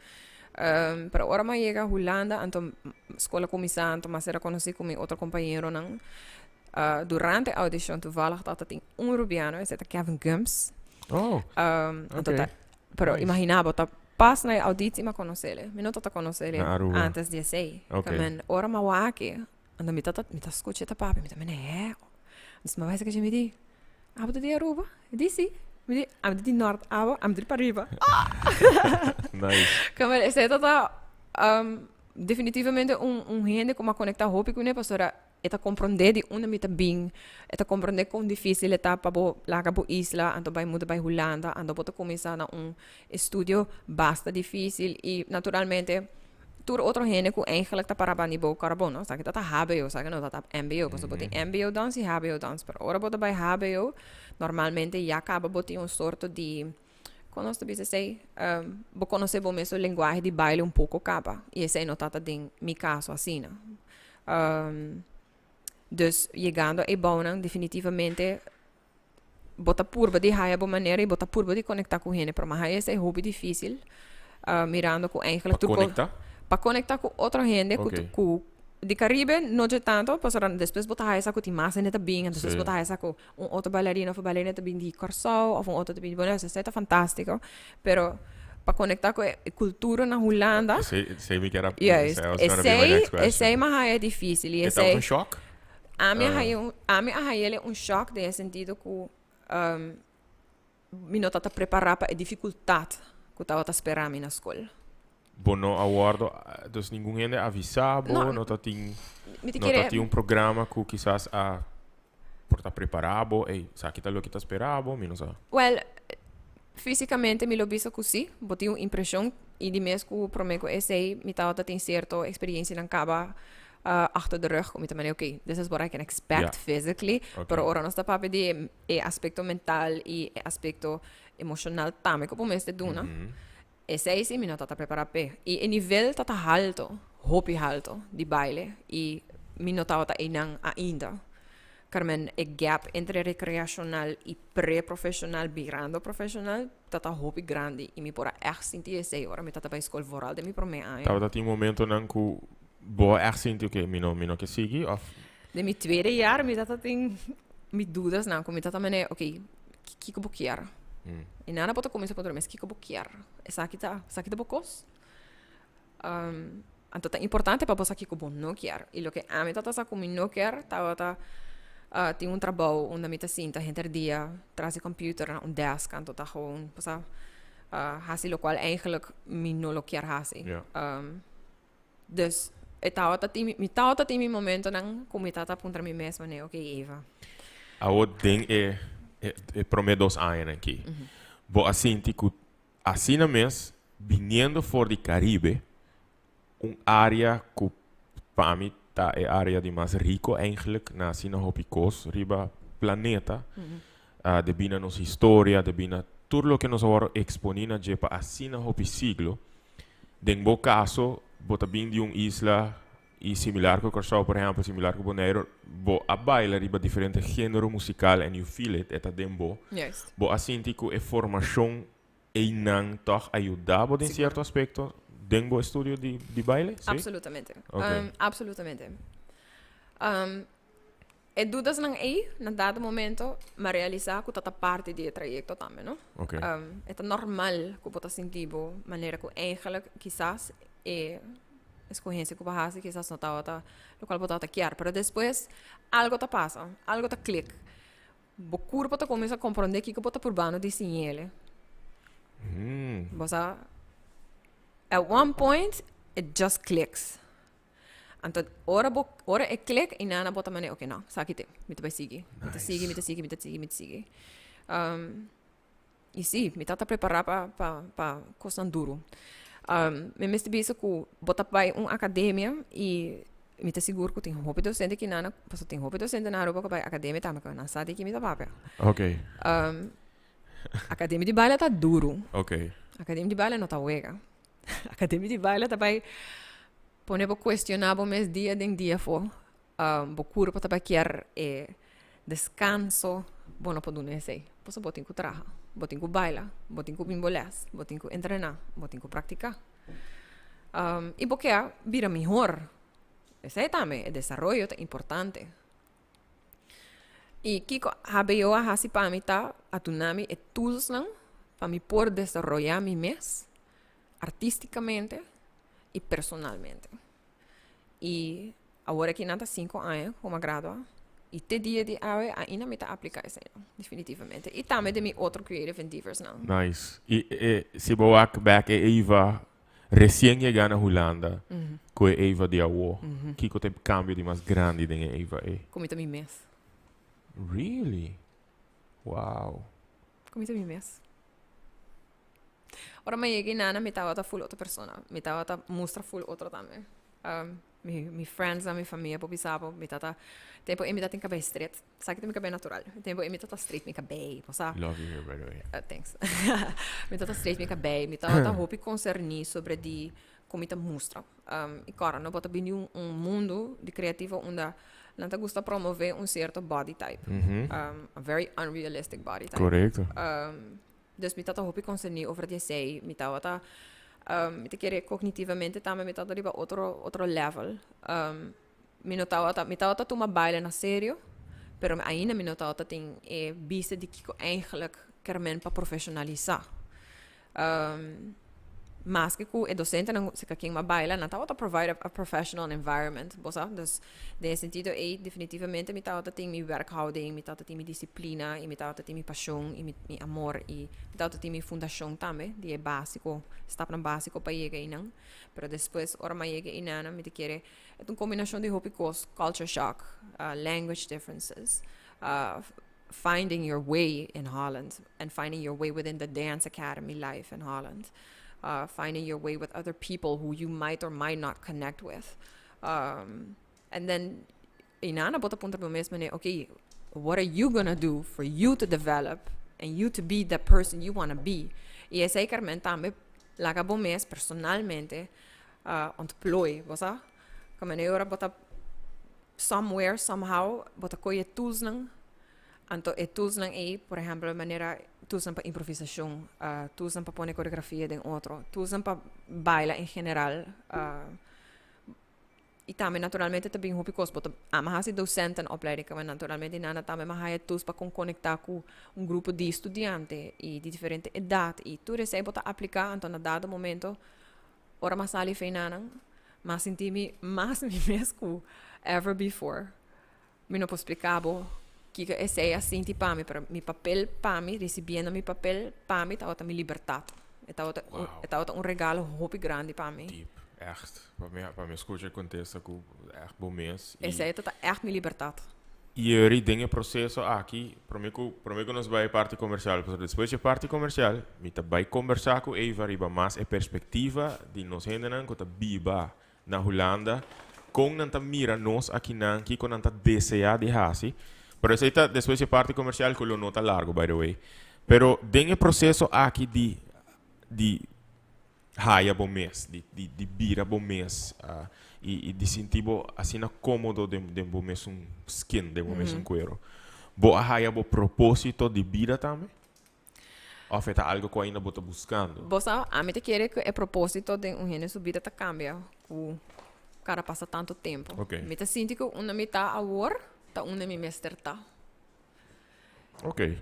Pero ora mi a yega Hulanda, anto skol a kuminsá, anto mi a sera konosí ku mi otro kompañeronan. Durante audishon toevallig tabata tin un rubiano, esei ta Kevin Gumbs. Oh, Anto ta, okay. pero Nice. imaginá bo ta pas na e auditie mi a konosé Mi no tabata konosé Na Aruba. antes di esei. Okay. Men ora mi a wak e, anto mi ta mi ta skucha e ta papia, mi ta mende hè. Dus mi a bai esaki mi di, Abo ta di Aruba? E di si. Mi di, ami ta di Nort, abo? Ami ta di pariba. Nice. Como esei ta ta definitivamente un un hende ku mi a konektá hopi kuné pasobra e ta komprondé di unda mi ta bin, e ta komprondé kon difísil e ta pa bo laga bo isla anto bai muda bai Hulanda, anto bo ta kuminsá na un estudio basta difísil i naturalmente Tur otro hende ku eigenlijk ta para banda di bo kòrda no, esaki ta ta hbo, esaki no ta ta mbo, pasobra bo tin mbo dans i hbo dans, pero ora bo ta bai hbo, normalmente ya kaba bo tin un sorto di, kon nos ta bisa esei, bo konosé bo mes lenguahe di baile un poko kaba, i esei no ta ta den mi kaso asina. Dus yegando e bounan definitivamente bo ta purba di haya bo manera y bo ta purba di conecta cu hende, pero ma haya esey hopi dificil, mirando cu eigenlijk Pa tur conecta? Pa conecta cu otro hende cu Ok. cu di Caribe no dje tanto, pasobra despues bo ta haya sa cu tin mas hende ta bin, entonces bo ta haya sa cu un otro bailarino of bailarina ta bin di Corsou of un otro ta bin di Bonaire, esey ta fantastico, pero pa conecta cu e cultura na Hulanda, Esey, esey mi kier a, juist, esey was gonna be my esey, next question. esey mi a haya dificil y E tabata esey un shock? Ami a haya un, ami a hay'el un shock den e sentido ku mi no tabata prepará pa e difikultat ku tabata spera mi na skol. Bo no a wòrdu, dus ningun hende a avisá bo, No, no ta tin, mi ta no ta kere. tin un programa ku kisas a por ta prepará bo, ey, esaki ta loke ta spera bo, mi no sa. Wèl, físikamente mi lo bisa ku sí, bo tin un impreshon i di mes ku promé ku esei mi tabata tin sierto eksperiencianan kaba achter de rug ku mi ta manda ok, this is what I can expect physically, pero ora nos ta papia di e aspekto mental i e aspekto emoshonal tambe ku bo mester duna. Esey si mi no tata prepara p'e. Y e nivel tata halto, hopi halto, di baile. Y mi no tabata eynan ainda. Carmen, e gap entre recreacional y pre-profesional birando profesional tata hopi grandi. Y mi por a echt sinti esey ora mi tata bay scol, vooral den mi prome aña. Tabata tin momentonan cu bo a echt sinti, "Ok, mi no ke sigui", of? Den mi tweede jaar mi tata tin mi dudasnan cu mi tata mene, "Ok, kico bo kier?" Y nada bo ta cuminsa puntra mes, "Kico bo kier? Esaki ta bo cos?" Anto ta importante pa bo sa kico bo no kier. Y loke ami tata sa cu mi no kier tabata tin un trabou unda mi ta sinta henter dia tras di computer na un desk, anto ta gewoon, bo sa, haci locual eigenlijk mi no lo kier haci. Dus e tabata tin mi tabata tin mi momentonan cu mi tata puntra mi mes mane, "Ok, Eva." Awo den e prome 2 añanan aki, bo a sinti cu asina mes, biniendo for di Caribe, un area cu pa mi ta e area di mas rico eigenlijk na asina hopi cos riba planeta, debi na nos historia, debi na tur loke nos a wordo exponi na dje pa asina hopi siglo. Den bo caso, bo ta bin di un isla y similar cu Curaçao, por ehempel, similar cu Bonaire, bo a baila riba diferente genero musical and you feel it, e ta den bo. Bo a sinti cu e formacion einan toch a yuda bo den cierto aspecto den bo estudio di baile? Si? Absolutamente. Absolutamente. E dudasnan ei, na dado momento, m'a realisa cu ta parti di e trayecto tambe, no? E ta normal cu bo ta sinti bo manera cu eigenlijk kisas e escogencia cu bo a haci kisas no tabata locual bo tabata kier. Pero despues algo ta pasa, algo ta click. Bo curpa ta cuminsa comprende kico bo ta purbando di siñele. Bo sa, at one point, it just clicks. Anto, ora e click, y nana bo ta mane, "Ok, no, esaki te, mi ta bay sigui. Mi ta sigui, mi ta sigui, mi ta sigui, mi ta sigui." Y si, mi tata prepara pa cosnan duro. Mi mester bisa cu bo ta bay un academia y mi ta sigur cu tin hopi docente aki nana, paso tin hopi docente na Aruba cu bay academia tambe cu nan sa di ki mi ta papia. Academia di baile ta duro. Academia di baile no ta wega. Academia di baile ta bay pone bo cuestiona bo mes dia den dia fo. Bo curpa ta bay kier e descanso, bo no por duna esey. Pasobra bo tin cu traha, bo tin cu baila, bo tin cu bin bo les, bo tin cu entrena, bo tin cu practica. Y bo kier bira mihor. Esey tambe, e desaroyo ta importante. Y kico HBO a haci pa mi ta a duna mi e toolsnan pa mi por desaroya mi mes artisticamente y personalmente. Y awor aki nan ta 5 aña cu mi a gradua. Y te dia di awe ainda mi ta aplica esey, definitivamente. Y tambe den mi otro creative endeavors nan. Nice. Y si bo wak back e Eva recien yega na Hulanda, cu e Eva di awo, kico ta e cambio di mas grandi den e Eva e? Cu mi ta mi mes. Really? Wow. Cu mi ta mi mes. Ora mi yega nana, mi tabata full otro persona. Mi tabata mustra full otro tambe. Mi friends, mi famia, por bisa bo, mi tata, tempo ey mi tatin cabey straight. Sa cu mi cabey natural. Tempo ey mi tata straight mi cabey, bo sa. Love you here, by the way. Thanks. Mi tata straight mi cabey. Mi tata hopi concerni sobre di con mi ta mustra. Y cora, no bo ta bini un mundo di creativo unda nan ta gusta promove un cierto body type. A very unrealistic body type. Dus mi tata hopi concerni over di esey. Mi tata, mi ta kere cognitivamente tambe mi tata riba otro level. Mi no tawata, mi tawata tuma baile na serio, pero ainda mi no tawata tin e bista di kico eigenlijk kermen pa profesionalisa. Maske cu e docentenan cu ken m'a baila, nan tawata provide a professional environment, bo sa? Dus, den e sentido ey, definitivamente mi tawata tin mi werkhouding, mi tawata tin mi disciplina, y mi tawata tin mi pasion, y mi amor, y mi tawata tin mi fundacion tambe, di e basico, stapnan basico pa yega eynan. Pero despues, ora m'a yega eynan, mi ta kere, e ta un combinacion di hopi cos: culture shock, language differences, finding your way in Holland and finding your way within the dance academy life in Holland, finding your way with other people who you might or might not connect with. And then, inana bo ta puntra bo mes mane, "Okay, what are you gonna do for you to develop and you to be the person you wanna be?" Y esey kermen tambe. laga bo mes personalmente ontplooi, bo sa? Como e ora bo ta somewhere, somehow, bo ta coge toolsnan, anto e toolsnan ei, por ehempel, manera toolsnan pa improvisacion, toolsnan pa pone coreografia den otro, toolsnan pa baila en general, Y tambe naturalmente ta bin hopi cos. Bo ta ama haci docentenopleiding, maar naturalmente nana tambe m'a haya tools pa con conecta cu un grupo di studiante y di diferente edad y tur esey bo ta aplica. Anto na dado momento ora m'a sali fey nanan m'a sinti mi mas mi mes cu ever before. Mi no por splica bo kico esey a sinti pa mi, pero mi papel pa mi, ricibiendo mi papel pa mi tabata mi libertad. E tabata un, e tabata un regalo hopi grandi pa mi. Diep, echt. Pa mi, pa mi scucha e contesta cu echt bo mes. Y Esey tabata echt mi libertad. Y eri den e proceso aki, prome cu, prome cu nos bay e parti comercial, pasobra despues di e parti comercial, mi ta bay combersa cu Eva riba mas e perspectiva di nos hendenan cu ta biba na Hulanda, kon nan ta mira nos akinan, kiko nan ta deseá di hasi. Pero esei ta despues di e parti komersial ku lo no ta largo by the way. Pero den e proseso aki di di haya bo mes, di di di bira bo mes i i di sinti bo asina komodo den den bo mesun skin, den bo mesun kuero, bo a haya bo propósito di bida tambe? Of e ta algo cu ainda bo ta buscando? Bo sa, ami ta kere cu e proposito den un hende su bida ta cambia cu cada pasa tanto tempo. Ok. Mi ta sinti cu unda mi ta awor ta unda mi mester ta. Ok.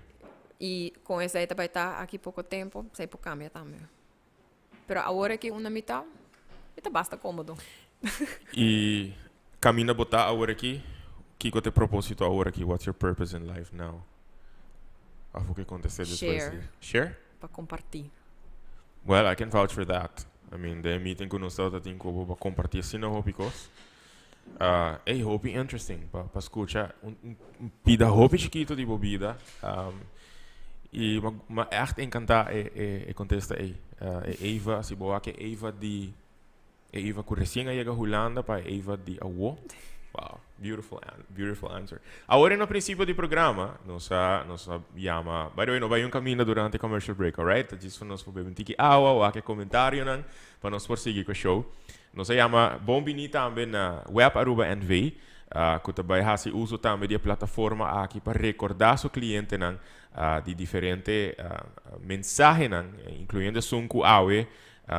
Y con esey ta bay ta aki poco tempo, esey por cambia tambe. Pero awor aki unda mi ta, mi ta basta comodo. Y caminda bo ta awor aki, kico ta e proposito awor aki? What's your purpose in life now? Of bo ke contesta despues? Share. Share? Pa comparti. Well, I can vouch for that. I mean, den e meeting cu nos tabata tin cu bo pa comparti asina hopi cos. Ey, hopi interesting pa pa scucha un un pida hopi chikito di bo bida. Y m'a m'a echt encanta e e e contesta ey. E Eva, si bo wak e Eva di e Eva cu recien a yega Hulanda pa e Eva di awo. Wow, beautiful an beautiful answer. Awor na principio di programa nos a nos a yama, by the way no bay un caminda durante commercial break, alright? Ta djis pa nos por bebe un tiki awa, wak e comentarionan pa nos por sigui cu e show. Nos a yama bon bini tambe na Web Aruba NV, ku ta bai hasi uso tambe di e plataforma aki pa rekordá su klientenan di diferente mensahenan, inkluyendo esun ku awe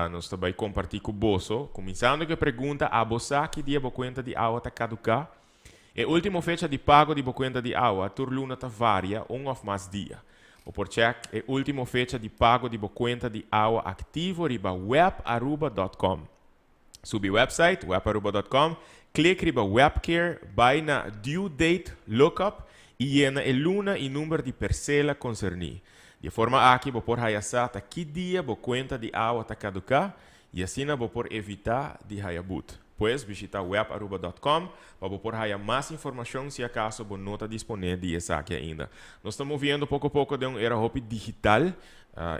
nos ta bai kompartí ku boso. Kuminsando ku e pregunta, Abo sa ki dia bo kuenta di awa ta kaduká? E último fecha di pago di bo kuenta di awa tur luna ta varia un òf mas dia. Bo por chèk e último fecha di pago di bo kuenta di awa aktivo riba webaruba dòt kòm. Subi wèpsait webaruba dòt kòm, klik riba Webcare, bai na Due Date Lookup i yena e luna i number di persela konserní. Di e forma aki bo por haya sa ta ki dia bo kuenta di awa ta kaduká i asina bo por evitá di haya but. Pues bishita webaruba dòt kòm pa bo por haya mas informashon si akaso bo no ta disponé di esaki ainda. Nos ta moviendo poko poko den un era hopi digital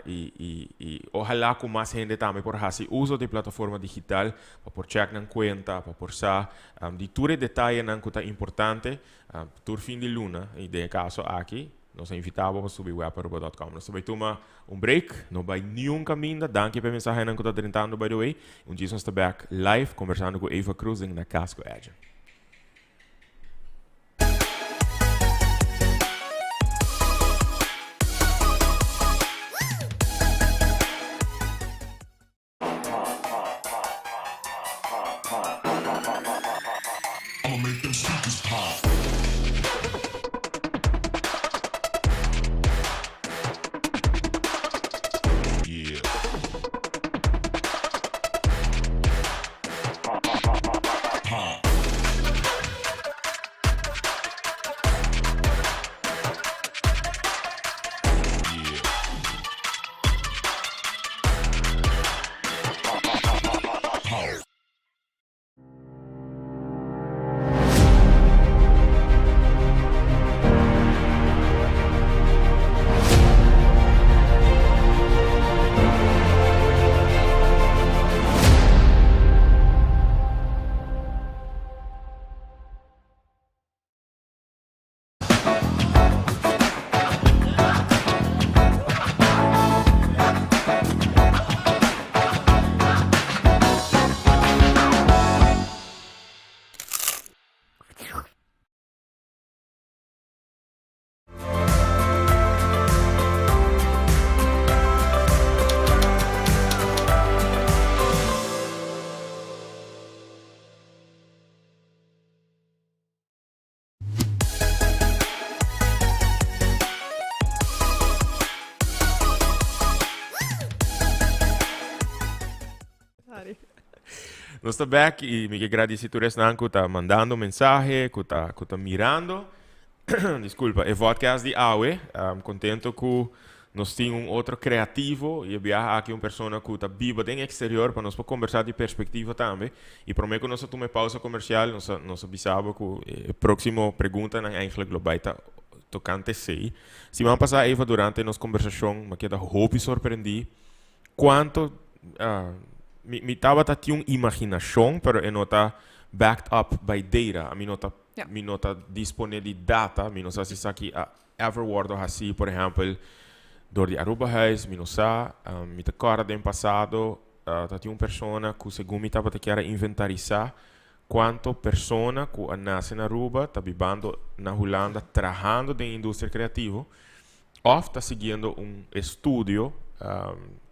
i i i ohalá ku mas hende tambe por hasi uso di plataforma digital pa por chèk nan kuenta, pa por sa di tur e detayenan ku ta importante tur fin di luna i den e kaso aki. Nos a invitá bo pa subi webaruba dòt kòm. Nos ta bai tuma un break, no bai niun kaminda. Danki pa e mensahenan ku ta drentando by the way. Un djis nos ta bèk live kombersando ku Eva Cruz den Na Cas ku Edjean. Nos ta back y mi ke gradici tur esnan cu ta mandando mensahe, cu ta mirando. Disculpa, e podcast di awe. Contento cu nos tin un otro creativo y biaha aki un persona cu ta biba den exterior pa nos por conversa di perspectiva tambe. Y prome cu nos tuma pausa comercial, nos a bisa bo cu e proximo preguntanan eigenlijk lo bay ta tocante esey. Siman pasa, Eva, durante nos conversacion, m'a keda hopi sorprendi cuanto mi tabata tin un imaginacion, pero e no ta backed up by data. Mi no ta mi no ta dispone di data, mi no sa si esaki a ever wordo haci, por ehempel, door di Aruba Huis, mi no sa, mi ta corda den pasado, tatin un persona cu segun mi tabata kier inventarisa cuanto persona cu a nace na Aruba ta bibando na Hulanda trahando den industria creativo of ta siguiendo un estudio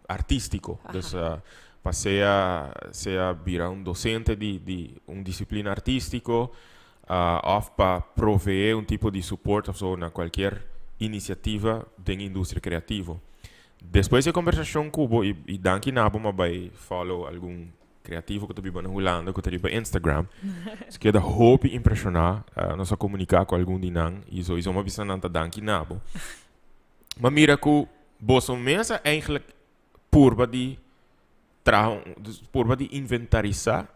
artistico. Dus pa sea bira un docente di un disciplina artistico of pa provee un tipo di support of zo na cualkier iniciativa den industria creativo. Despues di e conversacion cu bo y danki na bo, m'a bay follow algun creativo cu ta biba na Hulanda cu ta riba Instagram. Mi keda hopi impresiona. Nos a comunica cu algun di nan y sowieso m'a bisa nan ta danki na bo. Ma mira cu boso mes a eigenlijk purba di traha, dus purba di inventarisa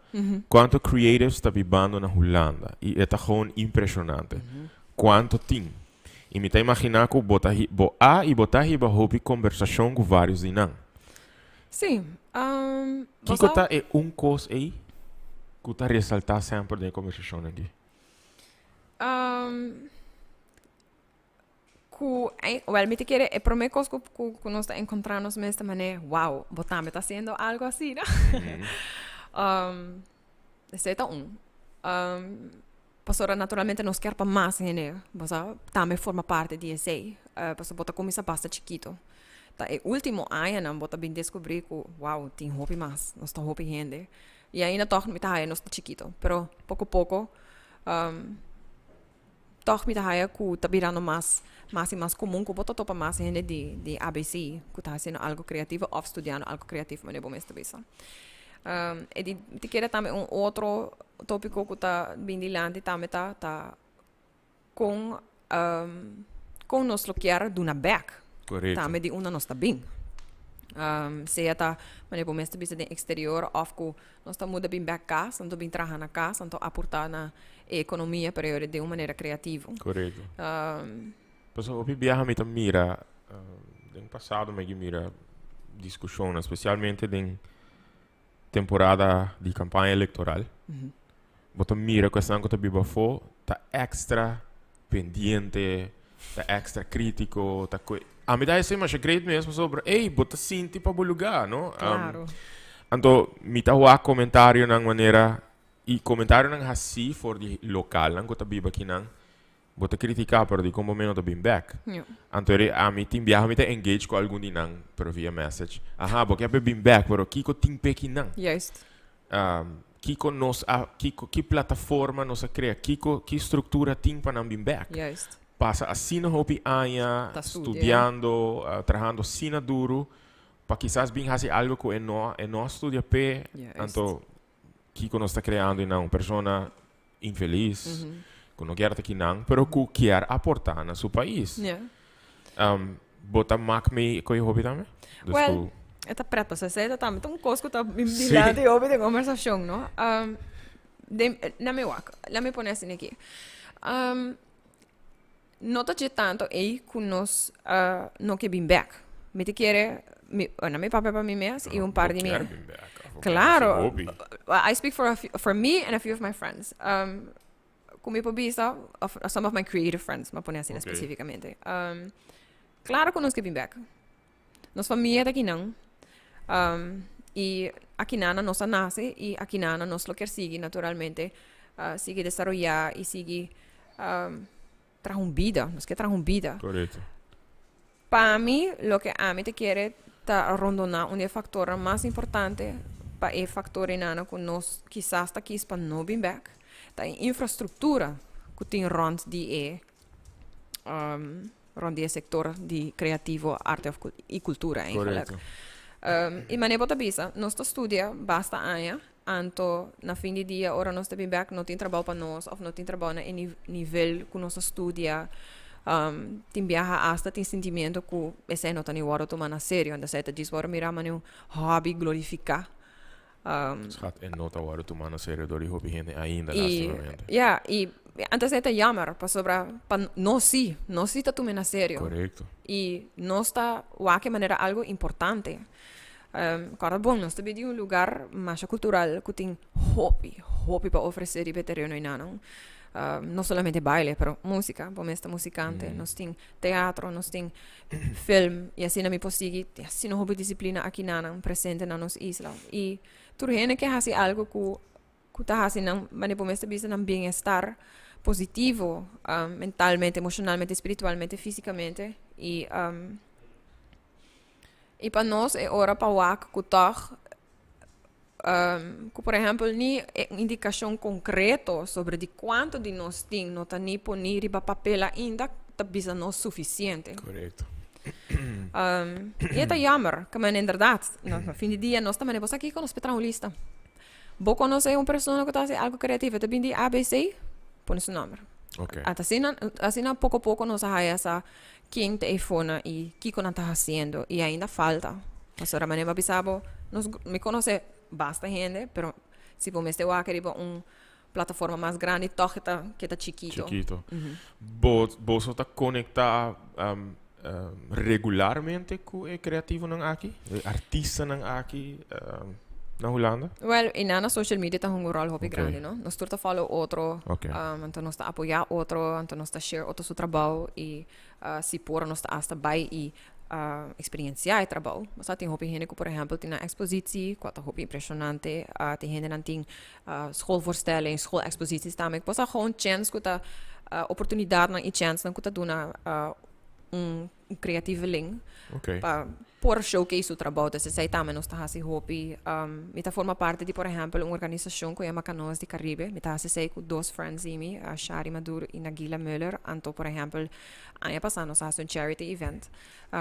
cuanto creatives ta bibando na Hulanda y e ta gewoon impresionante. Cuanto tin. Y mi ta imagina cu bo ta bo a y bo ta hiba hopi conversacion cu varios di nan. Si. Kiko ta e un cos ey cu ta resalta semper den e conversacionnan aki? Cu, well, mi ta kere e prome cos cu nos ta encontra nos mes ta mane, "Wow, bo tambe ta haciendo algo asina?" Esey ta un. Pasobra naturalmente nos kier pa mas hende, bo sa, tambe forma parti di esey. Pasobra bo ta cuminsa basta chikito. Ta e ultimo añanan bo ta bin descubri cu, wow, tin hopi mas, nos ta hopi hende. Y ainda toch mi ta haya nos ta chikito, pero poco poco toch mi ta haya cu ta birando mas, mas y mas comun cu bo ta topa mas hende di ABC cu ta haciendo algo creativo of studiando algo creativo, manera bo mes ta bisa. E di ti kere tambe un otro topico cu ta bin dilanti tambe ta con nos lo kier duna back. Tambe di unda nos ta bin. Sea ta manera bo mes ta bisa den exterior of cu nos ta muda bin back cas, anto bin traha na cas, anto aporta na e economia, pero den un manera creativo. Pasobra hopi biaha mi ta mira, den pasado mi a mira discusionnan, specialmente den temporada di campaña electoral. Bo ta mira cu esnan cu ta biba afo ta extra pendiente, ta extra critico, ta ami ta hasi masha great mes pasobra, ey, bo ta sinti pa bo lugar, no? Anto mi ta wak comentarionan manera y comentarionan hasi for di localnan cu ta biba akinan, bo ta critica pero di con bo mes no ta bin back. Anto eri ami tin biaha mi ta engage cu algun di nan pero via message. Aha, bo kier pa bin back pero kico tin pe kinan? Kico nos a, kico, ki plataforma nos a crea, kico, ki structura tin pa nan bin back? Pasa asina hopi aña Ta studia. Studiando, trahando asina duro pa kisas bin haci algo cu e no a studia pe. Anto kico nos ta creando einan? Un persona infeliz cu no kier ta kinan, pero cu kier aporta na su pais. Bo ta mak mee cu e hopi tambe? Dus Well, e ta pret, pasobra esei ta tambe ta un cos cu ta bin dilanti hopi den conversacion, no? Den, laat me wak, laat me pone asina aki. No ta dje tanto ei cu nos no ke bin bek. Mi ta kere, mi, bueno, mi papia pa mi mes y un par Bo di mi kier bin bek, of bo kier Claro. haci hopi? I speak for a few, for me and a few of my friends. Cu mi por bisa, of some of my creative friends, m'a pone asina specificamente. Claro cu nos ke bin bek. Nos famia ta akinan. Y akinana nos a nace y akinana nos lo kier sigui naturalmente. Sigui desaroya y sigui traha un bida. Nos kier traha un bida. Pa mi, loke ami ta kere ta rondona un di e factornan mas importante pa e factor einana cu nos kisas ta kis pa no bin bek, ta e infrastructura cu tin rond di e sector di creativo, arte of y cultura eigenlijk. Y manera bo ta bisa, nos ta studia basta aña. Anto na fin di dia ora nos ta bin bek no tin trabou pa nos of no tin trabou na e nivel ku nos a studia. Tin biaha asta tin sentimiento ku esei no ta ni wòrdu tuma na serio. Anto esei ta djis wòrdu mira manera un hobby glorifiká. Schat, e no ta wòrdu tuma na serio dor di hopi hende ainda, lastimamente. Ya, i anto esei ta jammer pasobra pa nos sí, nos sí ta tum'e na serio. Korekto. I nos ta wak e manera algu importante. Kòrda bon, nos ta bin di un lugar masha kultural ku tin hopi, hopi pa ofresé riba e tereno einanan. No solamente baile, pero músika, bo mes ta musikante, nos tin teatro, nos tin film, i asina mi por sigui, tin asina hopi disiplina akinanan presente na nos isla. I tur hende ke hasi algu ku ku ta hasi nan, manera bo mes ta bisa, nan bienestar positivo, mentalmente, emoshonalmente, spiritualmente, físikamente, i I pa nos e ora pa wak ku tòg ku por ehèmpel ni e indikashon konkreto sobre di kuantu di nos tin no ta ni poní riba papel ainda ta bisa nos sufisiente. Korekto. I e ta yammer, ke men inderdat na fin di dia nos ta manda bo sa kiko nos por traha un lista. Bo konosé un persona ku ta hasi algu kreativo e ta bin di ABC, pone su nòmber. Ata asina asina poko poko nos a haya sa Ken ta e fona y kico nan ta haciendo y ainda falta. Pasobra manera mi a bisa bo, nos mi conoce basta hende, pero si bo mester wak riba un plataforma mas grandi toch e ta keda chikito. Chikito. Bo boso ta conecta regularmente cu e creativonan aki? E artistanan aki na Hulanda? Wel, y nan na social media ta hunga un rol hopi grandi, no? Nos tur ta follow otro, anto nos ta apoya otro, anto nos ta share otro su trabou y si por nos ta hasta bay y experiencia e trabou. Nos ta tin hopi hende cu por ehempel tin nan expositie, cua ta hopi impresionante, tin hendenan tin schoolvoorstelling, schoolexposities tambe. Bo sa gewoon chens cu ta oportunidadnan y chensnan cu ta duna un creatieveling pa por showcase su trabou. Entonces esei tambe nos ta hasi hopi. Mi ta forma parti di por ehempel un organisacion cu yama Canoas di Caribe. Mi ta hasi esei cu dos friends di mi, Shari Maduro y Nagila Muller. Anto por ehempel aña pasa nos a hasi un charity event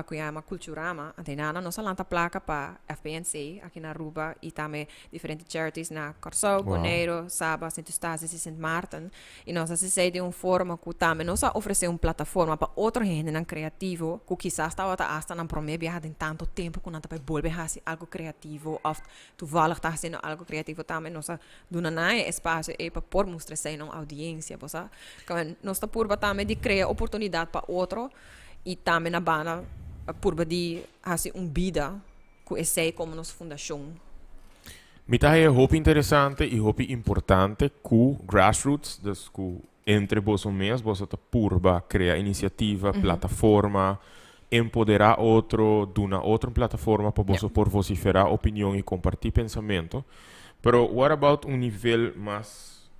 cu yama Culturama. Anto einan nos a lanta placa pa FPNC aki na Aruba y tambe diferente charities na Kòrsou, Boneiru, Saba, Sint Eustatius y Sint Maarten. I nos a hasi esei den un forma ku tambe nos a ofresé un plataforma pa otro hendenan kreativo ku kisas tabata asta nan promé biaha den tantu tempu ku nan ta bai bolbe hasi algu kreativo òf toevallig ta hasiendo algu kreativo tambe. Nos a duna nan e espasio ei pa por mustra esei na un oudiensia, bo sa. Nos ta purba tambe di krea oportunidat pa otro i tambe na banda purba di hasi un bida ku esei komo nos fundashon. Mi ta haña hopi interesante i hopi importante ku grassroots, dus ku entre boso mes boso ta purba krea inisiativa, plataforma, empoderá otro, duna otro un plataforma pa boso por vosiferá opinion i kompartí pensamentu. Pero what about un nivel mas,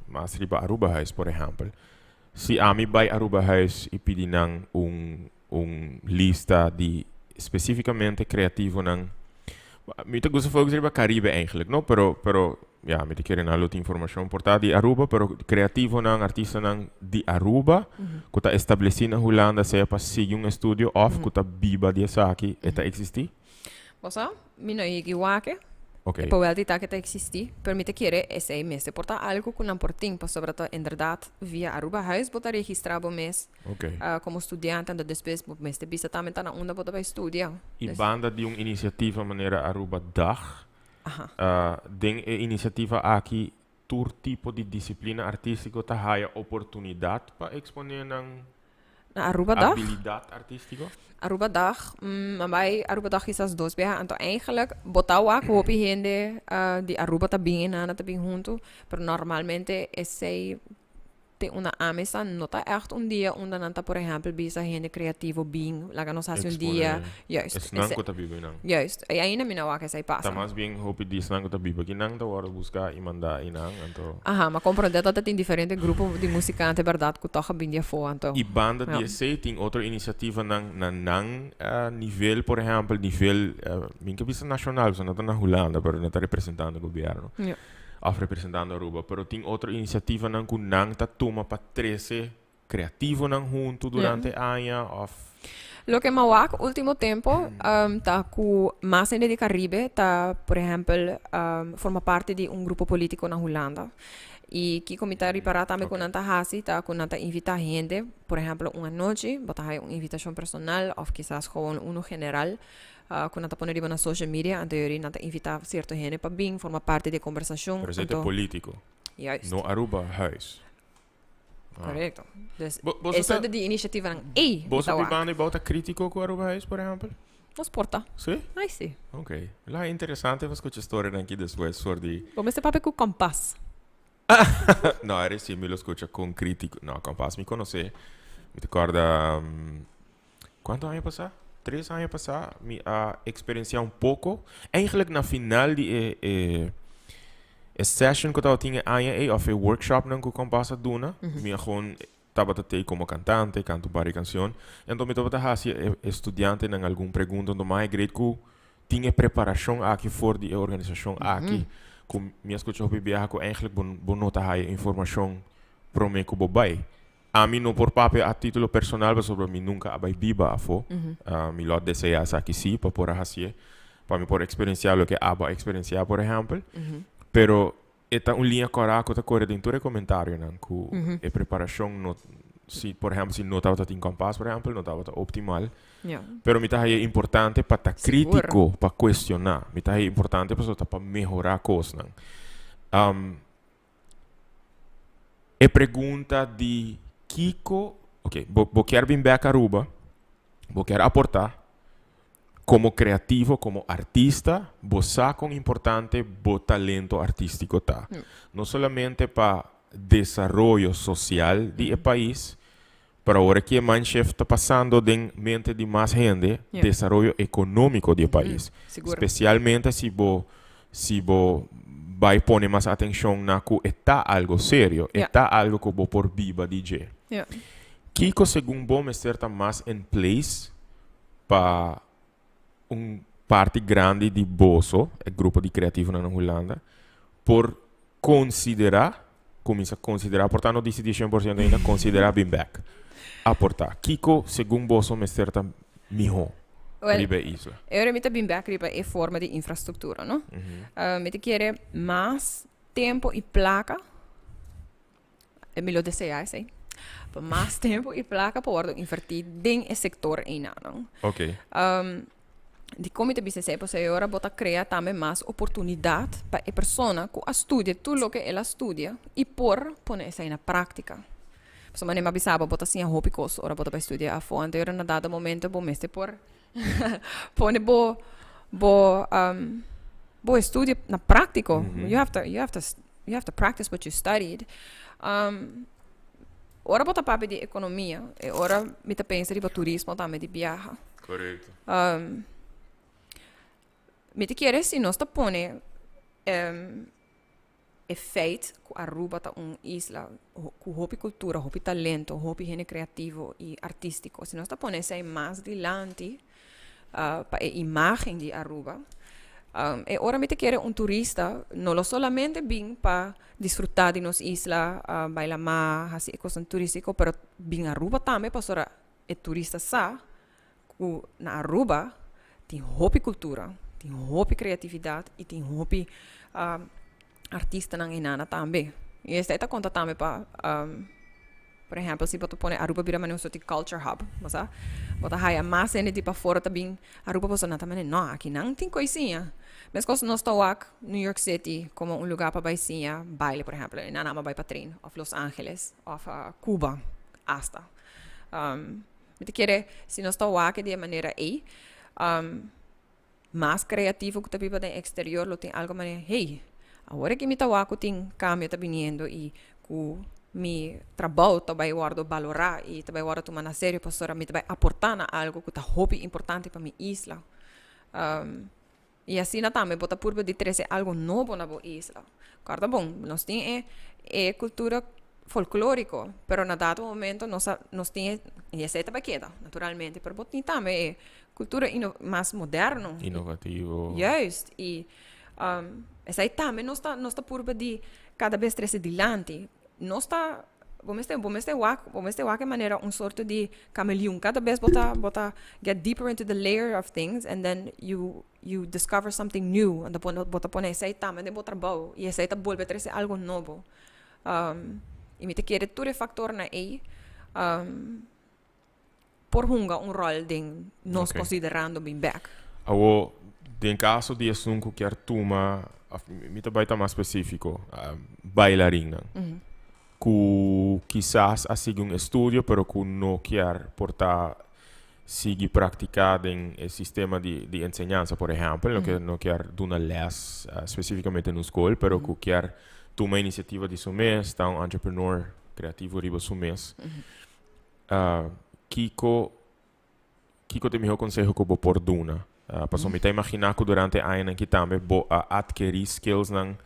mas riba Arubahuis por ehèmpel? Si ami bai Arubahuis i pidi nan un un lista di specificamente creativonan. Mi ta gusta focus riba Caribe eigenlijk, no? Pero, pero, ja, mi ta kere nan lo tin informacion por ta di Aruba, pero creativonan, artistanan di Aruba, cu ta estableci na Hulanda, sea pa sigui un estudio of cu ta biba di esaki, e ta existi? Bo sa, mi no yega wak. E por wel di ta ke ta eksistí, pero mi ta kere esei mester por ta algu ku nan por tin, pasobra ta inderdat via Arubahuis bo ta registrá bo mes komo studiante, anto despues bo mester bisa tambe ta na unda bo ta bai studia. I banda di un inisiativa manera Aruba Dag, den e inisiativa aki tur tipo di disiplina artístiko ta haya oportunidat pa eksponé nan Na Aruba Dag? Abilidat artístiko? Aruba Dag, mm, a bai Aruba Dag kisas dos biaha. Anto eigenlijk bo ta wak hopi hende di Aruba ta bin einan, ta bin huntu. Pero normalmente esei te unda ami sa no ta echt un dia unda nan ta por ehempel bisa hende creativo bin laga nos hasi un dia. Exponé. Juist. Esnan ku ta biba einan. Juist. I ainda mi no wak esei pasa. Ta mas bien hopi di esnan ku ta biba akinan ta wòrdu buská i mandá einan, anto. Aha, ma comprende dat ta tin diferente grupo di musikante bèrdat ku tòg a bin di afó, anto. I banda di esei tin otro inisiativanan na nan nivel, por ehèmpel nivel, mi ke bisa nashonal, pasobra nan ta na Hulanda, pero nan ta representando gobièrnu òf representando Aruba, pero tin otro inisiativanan ku nan ta tuma pa trese kreativonan huntu durante aña òf. Loke m'a wak ultimo tempo ta ku mas hende di Caribe ta, por ehempel, forma parti di un grupo politico na Hulanda. Y kiko mi ta ripara tambe ku nan ta hasi ta ku nan ta invita hende, por ehempel un anochi bo ta haya un invitashon personal of kisas gewoon uno general ku nan ta pone riba nan social media, anto yori nan ta invita sierto hende pa bin forma parti di e kombersashon. Pero esei ta politico, Juist. no Aruba Huis. Correcto. Dus eso ta di iniciativanan ey Bo sa bibando y bo ta critico cu Aruba Huis, por ehempel? Nos por ta. Si? Ay si. Ok. La interesante pa scucha storianan aki despues for di. Bo mester papia cu Kompas. No, eri si mi lo scucha con critico. No, Kompas mi conoce. Mi ta corda cuanto aña pasa? Tres aña pasa mi a experiencia un poco. Eigenlijk na final di e e e session cu tabatin e aña ey of e workshopnan cu Kompas a duna, mi a gewoon tabata tey como cantante, canta un par di cancion. Enton mi tabata haci e e studiantenan algun pregunta, enton mi a great cu tin e preparacion aki for di e organisacion aki, cu mi a scucha hopi biaha cu eigenlijk bo bo no ta haya informacion prome cu bo bay. Ami no por papia a titulo personal pasobra mi nunca a bay biba afo. Mi lo a desea esaki si pa por a hacié, pa mi por experiencia loke abo a experiencia por ehempel. Pero e ta un liña cora cu ta core den tur e comentarionan cu e preparacion no, si por ehempel si no tabata tin kompas por ehempel no tabata optimal. Pero mi ta haya importante pa ta critico, pa cuestiona. Mi ta haya importante pasobra ta pa mehora cosnan. E pregunta di kiko, ok, bo, bo kier bin bek Aruba, bo kier aporta como creativo, como artista, bo sa con importante bo talento artistico ta. No solamente pa desaroyo social di e pais, pero awor aki e mindshift ta pasando den mente di mas hende, desaroyo economico di e pais. Specialmente si bo si bo bai pone mas atencion na cu e ta algo serio, e ta algo cu bo por biba di dje. Kico segun bo mester ta mas in place pa un parti grandi di boso, e grupo di creativonan na Hulanda, por considera, cuminsa considera, por ta no dicidi 100% ainda, considera bin bek, aporta. Kico segun boso mester ta miho riba e isla? E ora mi ta bin bek riba e forma di infrastructura, no? Mi ta kere mas tempo y placa, mi lo desea esey, pa mas tempo y placa pa wordo inverti den e sector eynan. Dikon mi ta bisa esei? Pasobra e ora bo ta krea tambe mas oportunidat pa e persona ku a studia tur loke el a studia i por pone esei na práktika. Pasobra manera mi a bisa bo, bo ta siña hopi kos ora bo ta bai studia afó. Anto e ora na dado momento bo mester por pone bo bo bo estudio na práktiko. You have to you have to you have to practice what you studied. Ora bo ta papia di ekonomia, e ora mi ta pensa riba turismo tambe di biaha. Korekto. Mi ta kere si nos ta pone e feit ku Aruba ta un isla ku hopi kultura, hopi talento, hopi hende kreativo i artístiko, si nos ta pone esei mas dilanti pa e imagen di Aruba, e ora mi ta kere un turista no lo solamente bin pa disfruta di nos isla, bai lamá, hasi e kosnan turístiko, pero bin Aruba tambe pasobra e turista sa ku na Aruba tin hopi kultura, tin hopi kreatividat i tin hopi artistanan einana tambe. I esei ta konta tambe pa, por ehèmpel, si bo ta pone Aruba bira manera un sort di culture hub, bo sa, bo ta haya mas hende di pafora ta bin Aruba pasobra nan ta manera, no, aki nan tin ko'i siña. Meskos nos ta wak New York City komo un lugá pa bai siña baile, por ehèmpel, i nan ama bai pa train, òf Los Angeles, òf Cuba, asta. Mi ta kere si nos ta wak di e manera ei, mas kreativo ku ta biba den eksterior lo tin algu manera, hey, awor aki mi ta wak ku tin kambio ta biniendo i ku mi trabou ta bai wòrdu balorá i ta bai wòrdu tuma na serio pasobra mi ta bai aportá na algu ku ta hopi importante pa mi isla. I asina tambe bo ta purba di trese algu nobo na bo isla. Kòrda bon, nos tin e e kultura folklóriko, pero na dado momento nos a nos tin e, i esei ta bai keda, naturalmente, pero bo tin tambe e kultura ino mas moderno. Inovativo. Juist, i esei tambe nos ta nos ta purba di kada bes trese dilanti. Nos ta. Bo mester wak, bo mester wak manera un sorto di kameleon. Kada bes bo ta get deeper into the layer of things and then you discover something new. And bo ta pone esei tambe den bo trabou i esei ta bolbe trese algo nobo. I mi ta kere tur e faktornan ei por hunga un ròl den nos konsiderando bin bèk. Awo, den kaso di esun ku kier tuma, mi ta bai ta mas spesífiko, bailarinnan ku kisas a sigui un estudio, pero ku no kier por ta sigui praktiká den e sistema di enseñansa, por ehèmpel, no kier duna lès spesífikamente na skol, pero ku kier tuma inisiativa di su mes, ta un entrepreneur kreativo riba su mes. Kiko ta e mihó konseho ku bo por duna? Pasobra mi ta imaginá ku durante añanan aki tambe bo a adkerí skills nan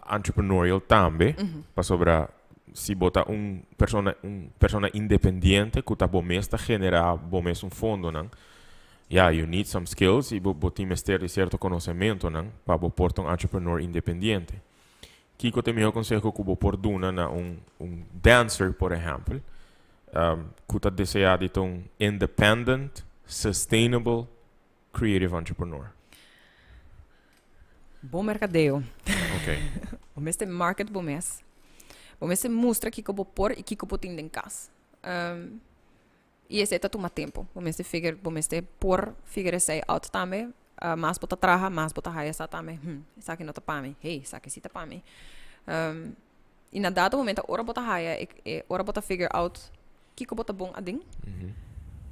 entrepreneurial tambe, pasobra si bo ta un persona independiente ku ta bo mes ta generá bo mes un fondonan, yeah, you need some skills i bo tin mester di sierto konosementonan pa bo por ta un entrepreneur independiente. Kiko ta e mihó konseho ku bo por duna na un dancer, por ehèmpel, ku ta deseá di ta un independent, sustainable, creative entrepreneur? Bon merkadeo. Bo mester market bo mes. Bo mester mustra kiko bo por i kiko bo tin den kas. I esei ta tuma tempu. Bo mester por figure esei out tambe. Mas bo ta traha, mas bo ta haya sa tambe, esaki no ta pa mi. Hey, esaki si ta pa mi. I na dado momento, ora bo ta haya, ora bo ta figure out kiko bo ta bon aden,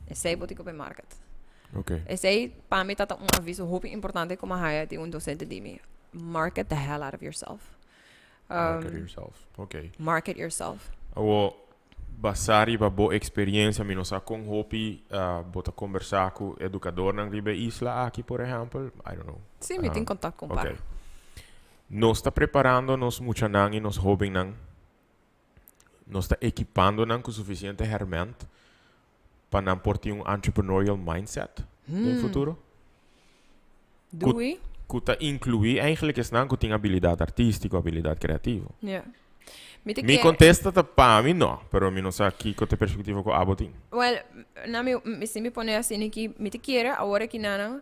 esei bo tin ku market. Esei pa mi ta un aviso hopi importante ku mi a haya di un dosente di mi. Market the hell out of yourself. Market yourself. Market yourself. Awo, basá riba bo eksperensia, mi no sa kon hopi bo ta kombersá ku edukadornan riba e isla aki, por ehèmpel. I don't know. Sí, mi tin kontakto ku un par. Nos ta preparando nos muchanan i nos hóbennan, nos ta ekipando nan ku sufisiente hèrmènt pa nan por tin un entrepreneurial mindset den futuro? Do we? Ku ta inkluí eigenlijk esnan ku tin abilidat artístiko, abilidat kreativo. Mi te Mi kontesta ta pa mi no, pero mi no sa kiko ta e perspektiva ku abo tin. Well, na mi, si mi pone asina aki, mi ta kere awor aki nan,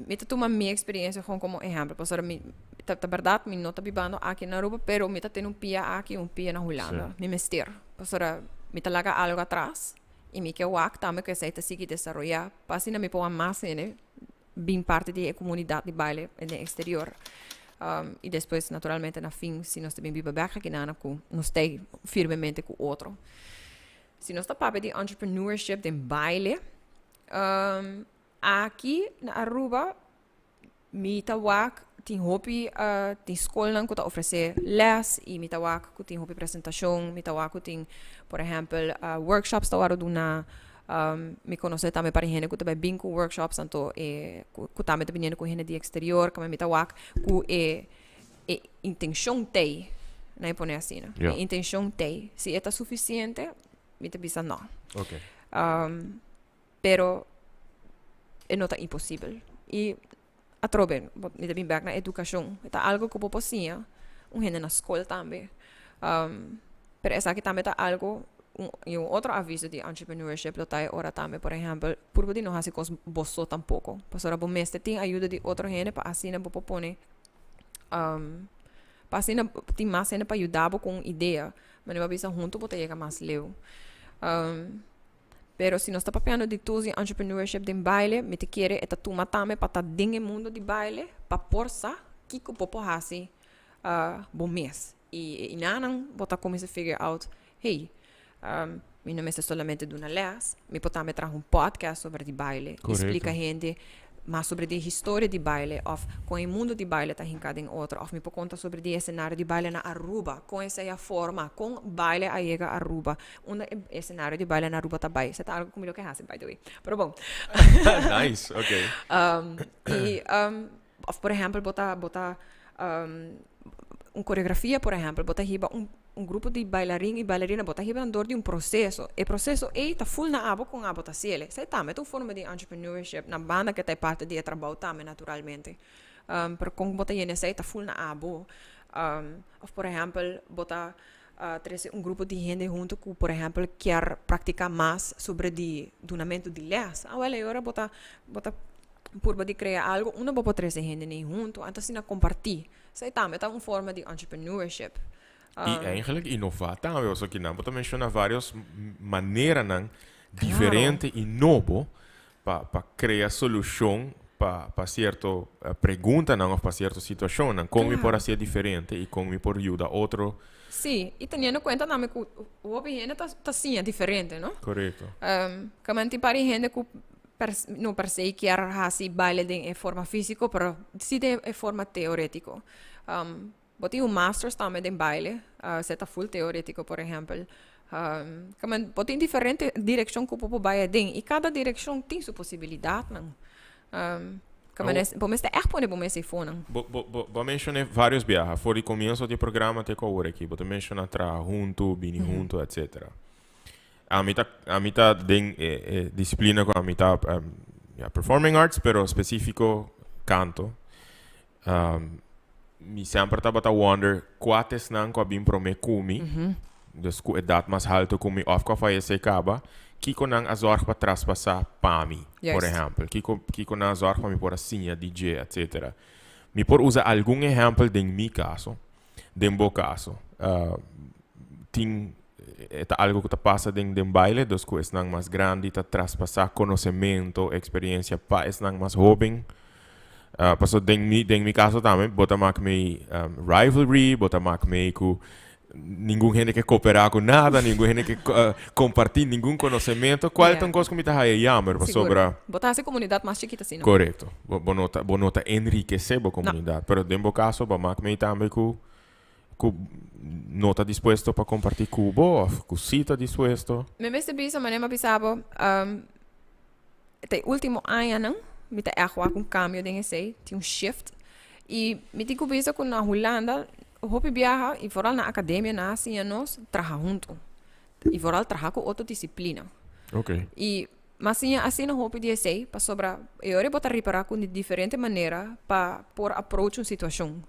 mi ta tuma mi eksperensia gewoon komo ehèmpel, pasobra mi, ta bèrdat mi no ta bibando aki na Aruba, pero mi ta tene un pia aki i un pia na Hulanda. Mi mester, pasobra mi ta laga algu atras i mi ke wak tambe ku esei ta sigui desaroyá, pa asina mi por wak mas hende bin parti di e komunidat di baile den eksterior. I despues naturalmente na fin si nos ta bin biba bèk aki nan ku nos ta firmemente ku otro. Si nos ta papia di entrepreneurship den baile, aki na Aruba mi ta wak tin hopi tin skolnan ku ta ofresé lès i mi ta wak ku tin hopi presentashon, mi ta wak ku tin por ehèmpel workshops ta wòrdu duna. Mi konosé tambe par hende ku ta bai bin ku workshops anto e ku tambe ta biniendo ku hende di eksterior, kamba mi ta wak ku e intenshon t'ei, nan e pone asina. E intenshon t'ei. Si e ta sufisiente, mi ta bisa no. Pero e no ta imposibel. I atrobe, mi ta bin bèk na edukashon. E ta algu ku bo por siña un hende na skol tambe. Pero esaki tambe ta algu, i un otro aviso di entrepreneurship lo ta e ora tambe, por ehèmpel, purba di no hasi kos bo so tampoko. Pasobra bo mester tin ayuda di otro hende pa asina bo por pone, pa asina tin mas hende pa yuda bo ku un idea. Manera bo a bisa huntu bo ta yega mas leu. Pero si nos ta papiando di tools di entrepreneurship den baile, mi ta kere e ta tuma tambe pa ta den e mundo di baile pa por sa kiko bo por hasi bo mes. I e inanan bo ta kuminsá figure out, hey, mi no mester solamente duna les, mi por tambe traha un podcast sobre di baile i splika hende mas sobre di e historia di baile òf kon e mundo di baile ta hinká den otro òf mi por konta sobre di e esenario di baile na Aruba, kon esei a forma, kon baile a yega Aruba, unda e esenario di baile na Aruba ta bai. Esei ta algu ku mi lo ke hasi by the way. Pero bon. Nice, ok. I òf por ehèmpel bo ta un koreografia por ehèmpel, bo ta hiba un grupo di bailarin i bailarina, bo ta hiba nan dor di un proseso. E proseso ei ta ful na abo kon abo ta hasiel. Esei tambe ta un forma di entrepreneurship na banda ke ta e parti di e trabou tambe naturalmente. Pero kon bo ta yena esei ta ful na abo. Òf por ehèmpel bo ta. Trese un grupo di hende hunto cu, por ehempel, kier practica mas sobre di dunamento di les. Awel, e ora bo ta, bo ta purba di crea algo unda bo por trese hendenan hunto, anto asina comparti. Esey tambe ta un forma di entrepreneurship. Y eigenlijk innova tambe, pasobra kinan bo ta menciona varios maneranan diferente y nobo pa crea solucion pa cierto preguntanan of pa cierto situacionnan. Con mi por hacié diferente y con mi por yuda otro. Sí, y teniendo cuenta tambe cu hopi hende ta siña diferente, no? Correcto. Caminda tin par di hende cu no per se kier haci baile den e forma fisico, pero si den e forma teoretico. Bo tin un masters tambe den baile, esei ta full teoretico, por ehempel. Kamen bo tin diferente direccion ku bo por bai aden i kada direccion tin su posibilidadnan. Kamen es bo mester ègt pone bo mes eifonan. Bo bo bo bo a menshoné varios biaha, for di komienso di e programa te ku awor aki, bo ta menshoná traha huntu, bini huntu, etcetera. Ami ta ami ta den e e disiplina ku ami ta ya performing arts, pero spesífiko kanto. Mi semper tabata wonder kua ta esnan ku a bin promé ku mi, dus ku edat mas haltu ku mi òf ku a fayesé kaba, kiko nan a zòrg pa traspasá pa mi, por ehèmpel. Kiko kiko nan a zòrg pa mi por a siña di dje, etsetera. Mi por usa algun ehèmpel den mi kaso, den bo kaso. Tin e ta algu ku ta pasa den den baile, dus ku esnan mas grandi ta traspasá konosementu, eksperensia pa esnan mas hóben. Paso den mi den mi caso tambe bo ta mak mei rivalry, bo ta mak mei ku ningun hende ke koperá ku nada, ningun hende ke kompartí ningun konosementu, kual ta un kos ku mi ta haya jammer pasobra. Sigur. Bo ta hasi komunidat mas chikit asina. Korekto. Bo bo no ta bo no ta enrikesé bo komunidat. Pero den bo kaso bo a mak mei tambe ku ku no ta dispuesto pa kompartí ku bo òf ku sí ta dispuesto. Mi mester bisa manera mi a bisa bo. Ta e ultimo añanan mi ta ègt wak un kambio den esei, tin un shift. I mi tin ku bisa ku na Hulanda hopi biaha i foral na akademia nan a siña nos traha huntu i foral traha ku otro disiplina. I mi a siña asina hopi di esei pasobra e ora bo ta ripará ku di diferente manera pa por approach un situashon.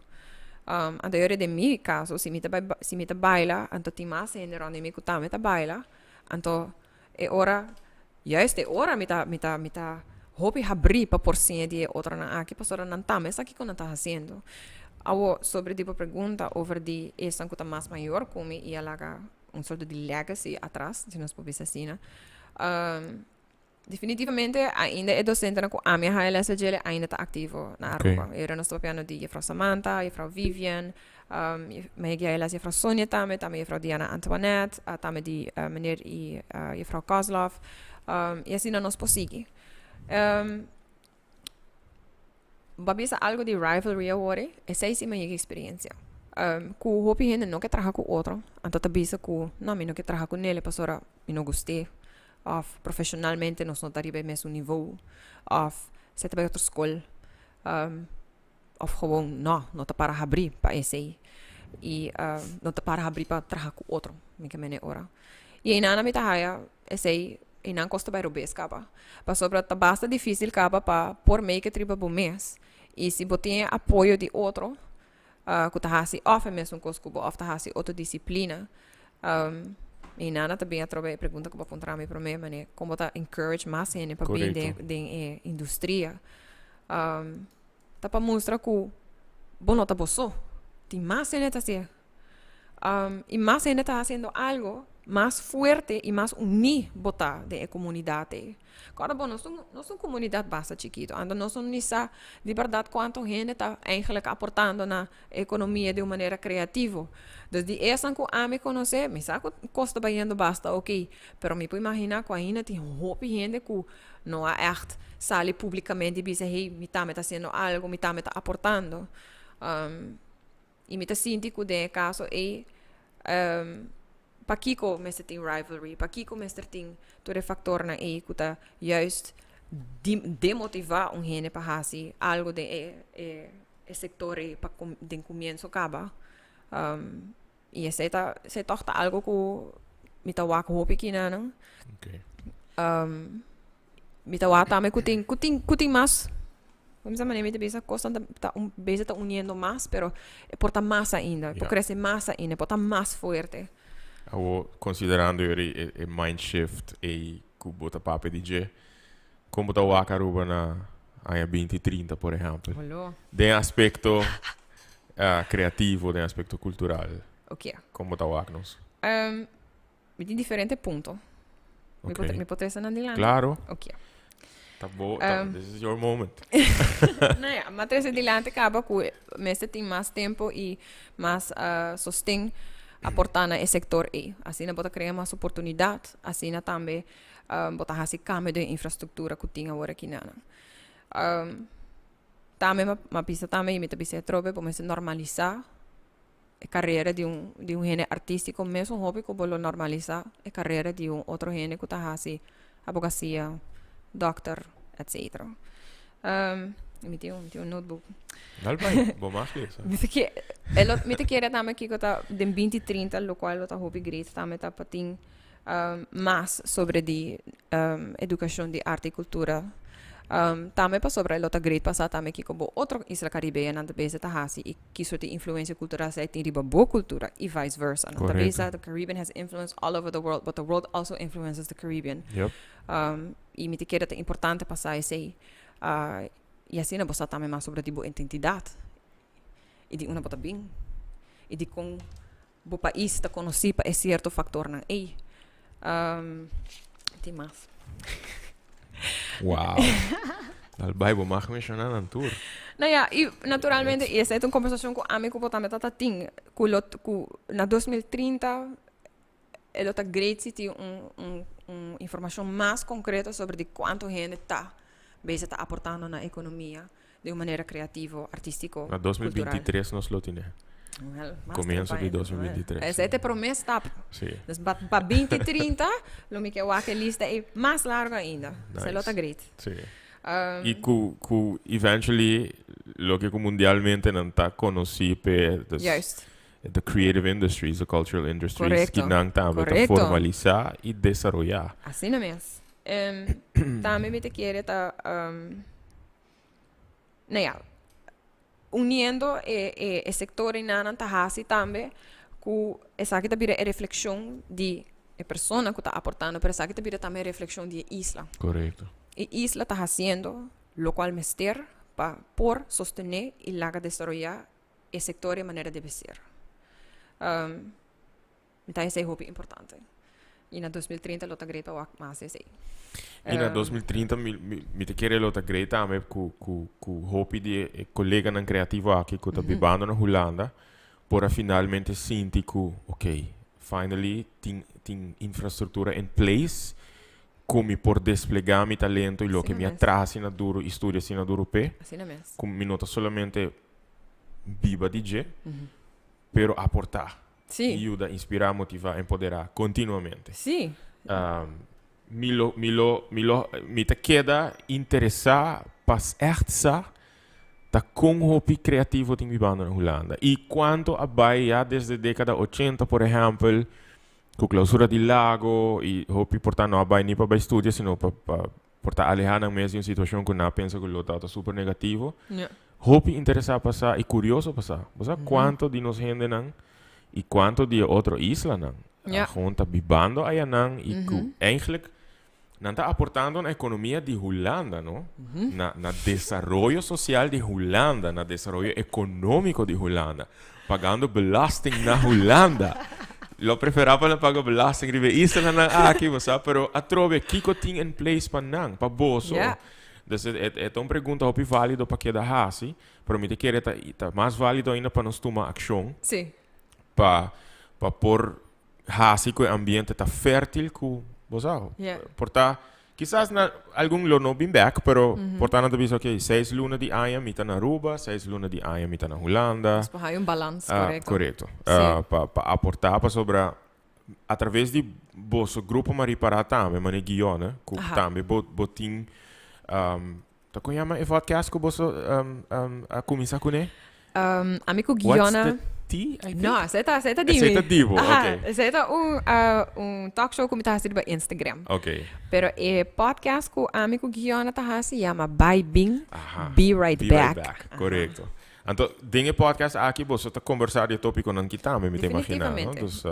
Anto e ora den mi kaso si mi ta bai si mi ta baila anto tin mas hende rònt di mi ku tambe ta baila anto E ora, juist e ora mi ta, mi ta, mi ta hopi habrí pa por siña di e otronan aki, pasobra nan tambe sa kiko nan ta hasiendo. Awo, sobre di bo pregunta over di esnan ku ta mas mayor ku mi i a laga un sorto di legacy atras, si nos por bisa asina, definitivamente ainda e dosentenan ku ami a haya les djele ainda ta aktivo na Aruba. E ora nos ta papiando di Juffrouw Samantha, Juffrouw Vivian, Mi a guia les juffrouw Sonia tambe, tambe juffrouw Diana Antoinette, tambe di meneer y juffrouw Kozlov. Y asina nos por sigui. Bo a bisa algo di rivalry awor, esei si mi a yega experiencia. Cu hopi hende no ke traha cu otro, anto ta bisa cu no, mi no ke traha cu nele pasobra mi no gust'é, of profesionalmente nos no ta riba e mesun nivo, of esei ta bai otro scol. Of gewoon no, no ta para habrí pa esei. I no ta para habrí pa traha ku otro, mi ke mene ora. I einan mi ta haya esei, einan kos ta bai robes kaba. Pasobra ta basta difísil kaba pa por make it riba bo mes. I si bo tin e apoyo di otro, ku ta hasi òf e mesun kos ku bo òf ta hasi otro disiplina, einan ta bin atrobe e pregunta ku bo a puntra mi promé, manera kon bo ta encourage mas hende pa bin den e industria. Ta pa mustra ku bo no ta bo so. Tin mas hende ta hasié. I mas hende ta hasiendo algo, mas fuerte i mas uní bo ta den e komunidat ei. Kòrda bo, nos nos ta un komunidat basta chikitu, anto nos no ni sa di bèrdat kuantu hende ta eigentlik aportando na e ekonomia di un manera kreativo. Dus di esnan ku ami konosé, mi sa ku kos ta bayendo basta oké, pero mi por imaginá ku ainda tin hopi hende ku No a ègt sali públikamente i bisa, hey, mi tambe ta hasiendo algu, mi tambe ta aportando. I mi ta sinti ku den e kaso ei, pakiko mester tin rivalry? Pakiko mester tin tur e faktornan ei ku ta juist demotivá un hende pa hasi algu den e e sektor ei pa den kumienso kaba? I esei ta, esei tòg ta algu ku mi ta wak hopi kinanan. Mi ta wak tambe ku tin, ku tin, ku tin mas, ku mi sa manera mi ta bisa kosnan ta ta un bes ta uniendo mas, pero e por ta mas ainda, e por krese mas ainda, e por ta mas fuerte. Awo, considerando e, e mind shift e cu bo ta papia di dje, con bo ta wak Aruba na aña 2030, por ehempel? Hallo. Den aspecto creativo, den aspecto cultural. Con bo ta wak nos? Mi tin diferente punto. Mi por, mi por trece nan dilanti? Claro. Ok. Ta bo, this is your moment. Nou ja, m'a trece dilanti caba cu mester tin mas tempo y mas sosten aporta na e sector ey. Asina bo ta crea mas oportunidad, asina tambe bo ta haci cambio den infrastructura cu tin awor aki na nan. Tambe m'a bisa tambe y mi ta bisa atrobe bo mester normalisa e carera di un di un hende artistico mesun hopi cu bo lo normalisa e carera di un otro hende cu ta haci abogacia, dokter, etcetera. Mi tin un mi tin un notebook. Dal bai, bo mag lesa. Mi ta ke e lo mi ta kere tambe kico ta den binti trinta locual lo ta hopi great tambe ta pa tin mas sobre di educacion di arte y cultura. Tambe pasobra e lo ta great pa sa tambe kico bo otro isla Caribeanan ta bezig ta haci y ki soort di influencia cultural esei tin riba bo cultura y vice versa. Nan ta bisa the Caribbean has influence all over the world, but the world also influences the Caribbean. Y mi ta kere ta importante pa sa esei. Y asina bo sa tambe mas sobre di bo identidad y di unda bo ta bin y dikon bo pais ta conoci pa e cierto factornan ey. Tin mas. Wow. Dal bai bo mag menciona nan tur. Nou ja, y naturalmente, y esey ta un conversacion cu ami cu bo tambe ta ta tin, cu lo, cu na 2030 e lo ta great si tin un, un, un informacion mas concreto sobre di cuanto hende ta bezig ta aportando na economia di un manera creativo, artistico, Na 2023 nos lo tine. Well, mas Comienzo di tempo ainda. 2023, Esei ta e prome stap. Sí. Dus pa, pa 2030 lo mi ke wak e lista ei mas largo ainda. Esei lo ta Nice. great. Sí. I ku, ku eventually loke ku mundialmente nan ta konosí p'e, dus Juist. the creative industries, the cultural industries, Correcto. ki nan tambe ta Correcto. formalisá i desaroyá. Asina mes. Tambe mi ta kere ta, nou ja, uniendo e, e, e sectorenan ta haci tambe cu esaki ta bira e reflexion di e persona cu ta aportando, pero esaki ta bira tambe e reflexion di e isla. E isla ta haciendo locual mester pa por sostene y laga desaroya e sector e manera debe ser. Mi ta esei hopi importante. Y na 2030 lo ta great pa wak mas esei. Y na 2030 mi, mi, mi ta kere lo ta great tambe cu, cu, cu hopi di e, e coleganan creativo aki cu ta bibando na Hulanda por a finalmente sinti cu, ok, finally tin, tin infrastructura in place cu mi por desplega mi talento y loke Asina mi a mes. traha asina duro y studia asina duro p'e, Asina mes. cu mi no ta solamente biba di dje, pero aporta. Sí. Y yuda inspira, motiva, empodera continuamente. Sí. Mi lo, mi lo, mi lo, mi ta keda interesa pa echt sa ta con hopi creativo tin bibando na Hulanda. Y cuanto a bay ya desde decada 80, por ehempel, cu clausura di Lago y hopi por ta no a bay ni pa bay studia, sino pa, pa por ta aleha nan mes di un situacion cu nan a pensa cu lo ta super negativo. Hopi interesa pa sa y curioso pa sa. Bo sa cuanto di nos hendenan y cuanto di e otro islanan gewoon ta bibando ayanan y cu eigenlijk nan ta aportando na economia di Hulanda, no? Na, na desaroyo social di Hulanda, na desaroyo economico di Hulanda. Pagando belasting na Hulanda. Lo prefera pa nan paga belasting riba e islanan aki, bo sa, pero atrobe kico tin in place pa nan, pa boso? Dus e, e, e ta un pregunta hopi válido pa keda hasi, pero mi ta kere ta, ta mas válido ainda pa nos tuma accion. Pa, pa por hasi ku e ambiente ta fértil ku, bo sa, por ta, kisas na algun lo no bin bek, pero por ta nan ta bisa, ok, seis luna di aña mi ta na Aruba, seis luna di aña mi ta na Hulanda. Dus pa haya un balans, korekto. Korekto. Pa, pa aportá pasobra a traves di boso grupo m'a ripará tambe, manera Guione, ku tambe bo, bo tin, ta kon yama e vodcast ku boso a kuminsá kuné? Ami ku Guiona. What's the tea, I think? No, esei ta, esei ta di mi. Esei ta di bo, Aha, ok. Esei ta un, un talk show ku mi ta hasi riba Instagram. Ok. Pero e podcast ku ami ku Guiona ta hasi yama Bai Bin, Aha. Be Right Be Back. Right Back, korekto. Anto, den e podcast aki boso ta conversa di e topiconan aki tambe, mi ta imagina, no? Definitivamente. Dus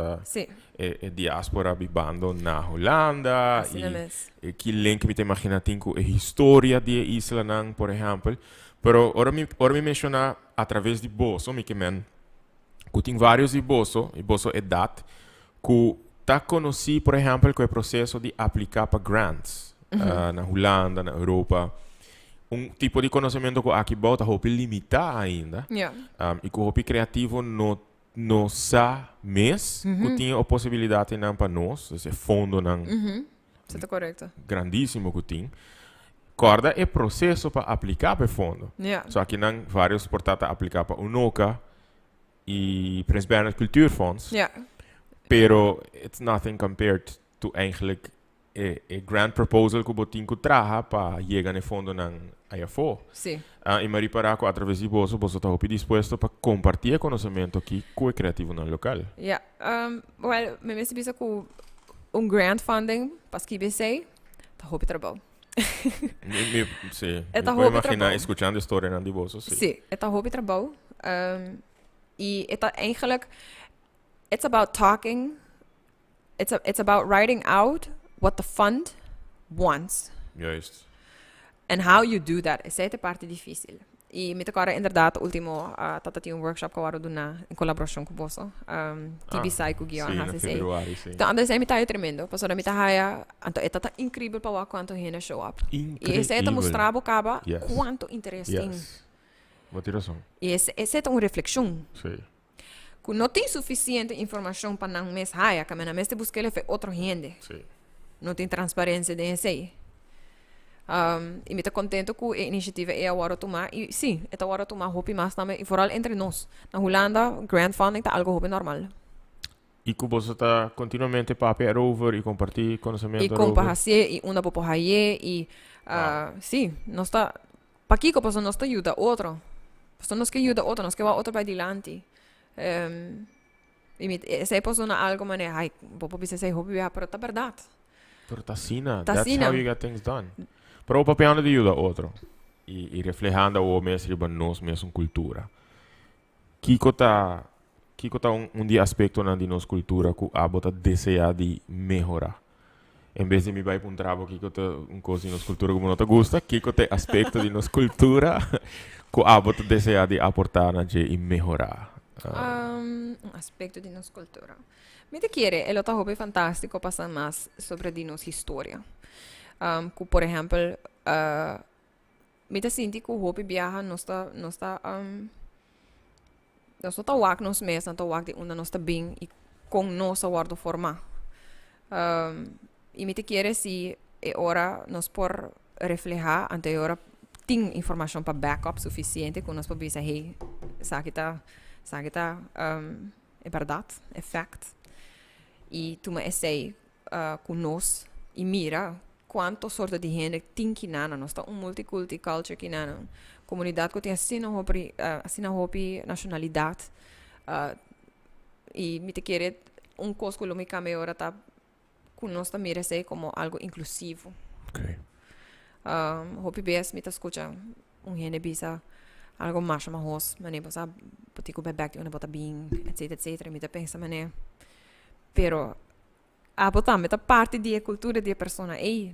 e diaspora bibando na Hulanda Asina y mes. e ki link mi ta imagina tin cu e historia di e islanan, por ehempel. Pero ora mi menciona a traves di boso, mi ke men cu tin varios di boso y boso edad cu ta conoci, por ehempel, cu e proceso di aplica pa grants na Hulanda, na Europa. Un tipo di conocimento cu aki bou ta hopi limita ainda. Y cu hopi creativo no sa mes cu tin e posibilidadnan pa nos, dus e fondonan Esey ta correcto. Grandisimo cu tin. Corda e proceso pa aplica pa e fondo. So aki nan varios por ta aplica pa UNOCA y Prins Bernhard Cultuurfonds. Pero it's nothing compared to eigenlijk e grant proposal cu bo tin cu traha pa yega na e fondonan ayafo. Y mi a ripara cu a traves di boso, boso ta hopi dispuesto pa comparti e conocemento aki cu e creativonan local. Ja, well, mi mester bisa cu un grant funding pa skibi esey ta hopi trabou. Si, E ta mi por hopi imagina trabou. Escuchando historianan di boso, si. Si, e ta hopi trabou. Y e ta eigenlijk, it's about talking, it's about writing out what the fund wants. And how you do that, esey ta e parti dificil. Y mi ta corda inderdaad ultimo tata tin un workshop cu awor duna en colaboracion cu boso. TB Sai cu Guion Si, na haci esey. Februari, si. Anto esey mi ta hayo tremendo. Pasobra mi ta haya, anto e tata increíble pa wak cuanto hende show up. Y esey ta Increíble. mustra bo caba cuanto interes tin. Yes. Bo tin razon. Y esey ta un reflexion. Cu no tin suficiente informacion pa nan mes haya, cambia nan mes te busca el efe otro hende. No tin transparencia den esey. Y mi ta contento cu e iniciativa e a worde tuma. Y si, e ta worde tuma hopi mas tambe, y vooral entre nos. Na Hulanda, grant funding ta algo hopi normal. Y cu boso ta continuamente papia erover y comparti conocimiento Y erover. con pa hacié, y unda bo por haye, y, si, nos ta, pakico paso nos ta yuda otro. Paso nos ke yuda otro, nos ke wak otro bay dilanti. Y mi, esey por sona algo mane, ay, bo por bisa esey hopi biaha, pero ta berdad. Pero ta asina, Ta that's asina. How you get things done. Pero papiando di yuda otro y reflehando awo mes riba nos mes un cultura. Kico ta un di aspectonan di nos cultura cu abo ta desea di mehora? En bes di mi bay puntra bo kico ta un cos di nos cultura cu bo no ta gusta, kico ta e aspecto di nos cultura cu abo ta desea di aporta na dje y mehora? Un aspecto di nos cultura. Mi ta kere, e lo ta hopi fantastico pa sa mas sobre di nos historia. Cu por ehempel, mi ta sinti cu hopi biaha nos no ta wak nos mes, no ta wak di unda nos ta bin y con nos a wordo forma. Y mi ta kere si e ora nos por refleha, ante e ora tin informacion pa backup suficiente cu nos por bisa, hey, esaki ta e berdad, e fact. Y tuma esey cu nos y mira cuanto sorto di hende tin kinana. Nos ta un multiculti culture kinana. Comunidad cu tin asina hopi nacionalidad. Y mi ta kere un cos cu lo mi cambia ora ta cu nos ta mira esey como algo inclusivo. Hopi bes mi ta scucha un hende bisa algo mas mahos, mane bo sa bo tin cu bay back di unda bo ta bin, etc, etc. Mi ta pensa mane, pero abo tambe ta parti di e cultura di e persona. Ey,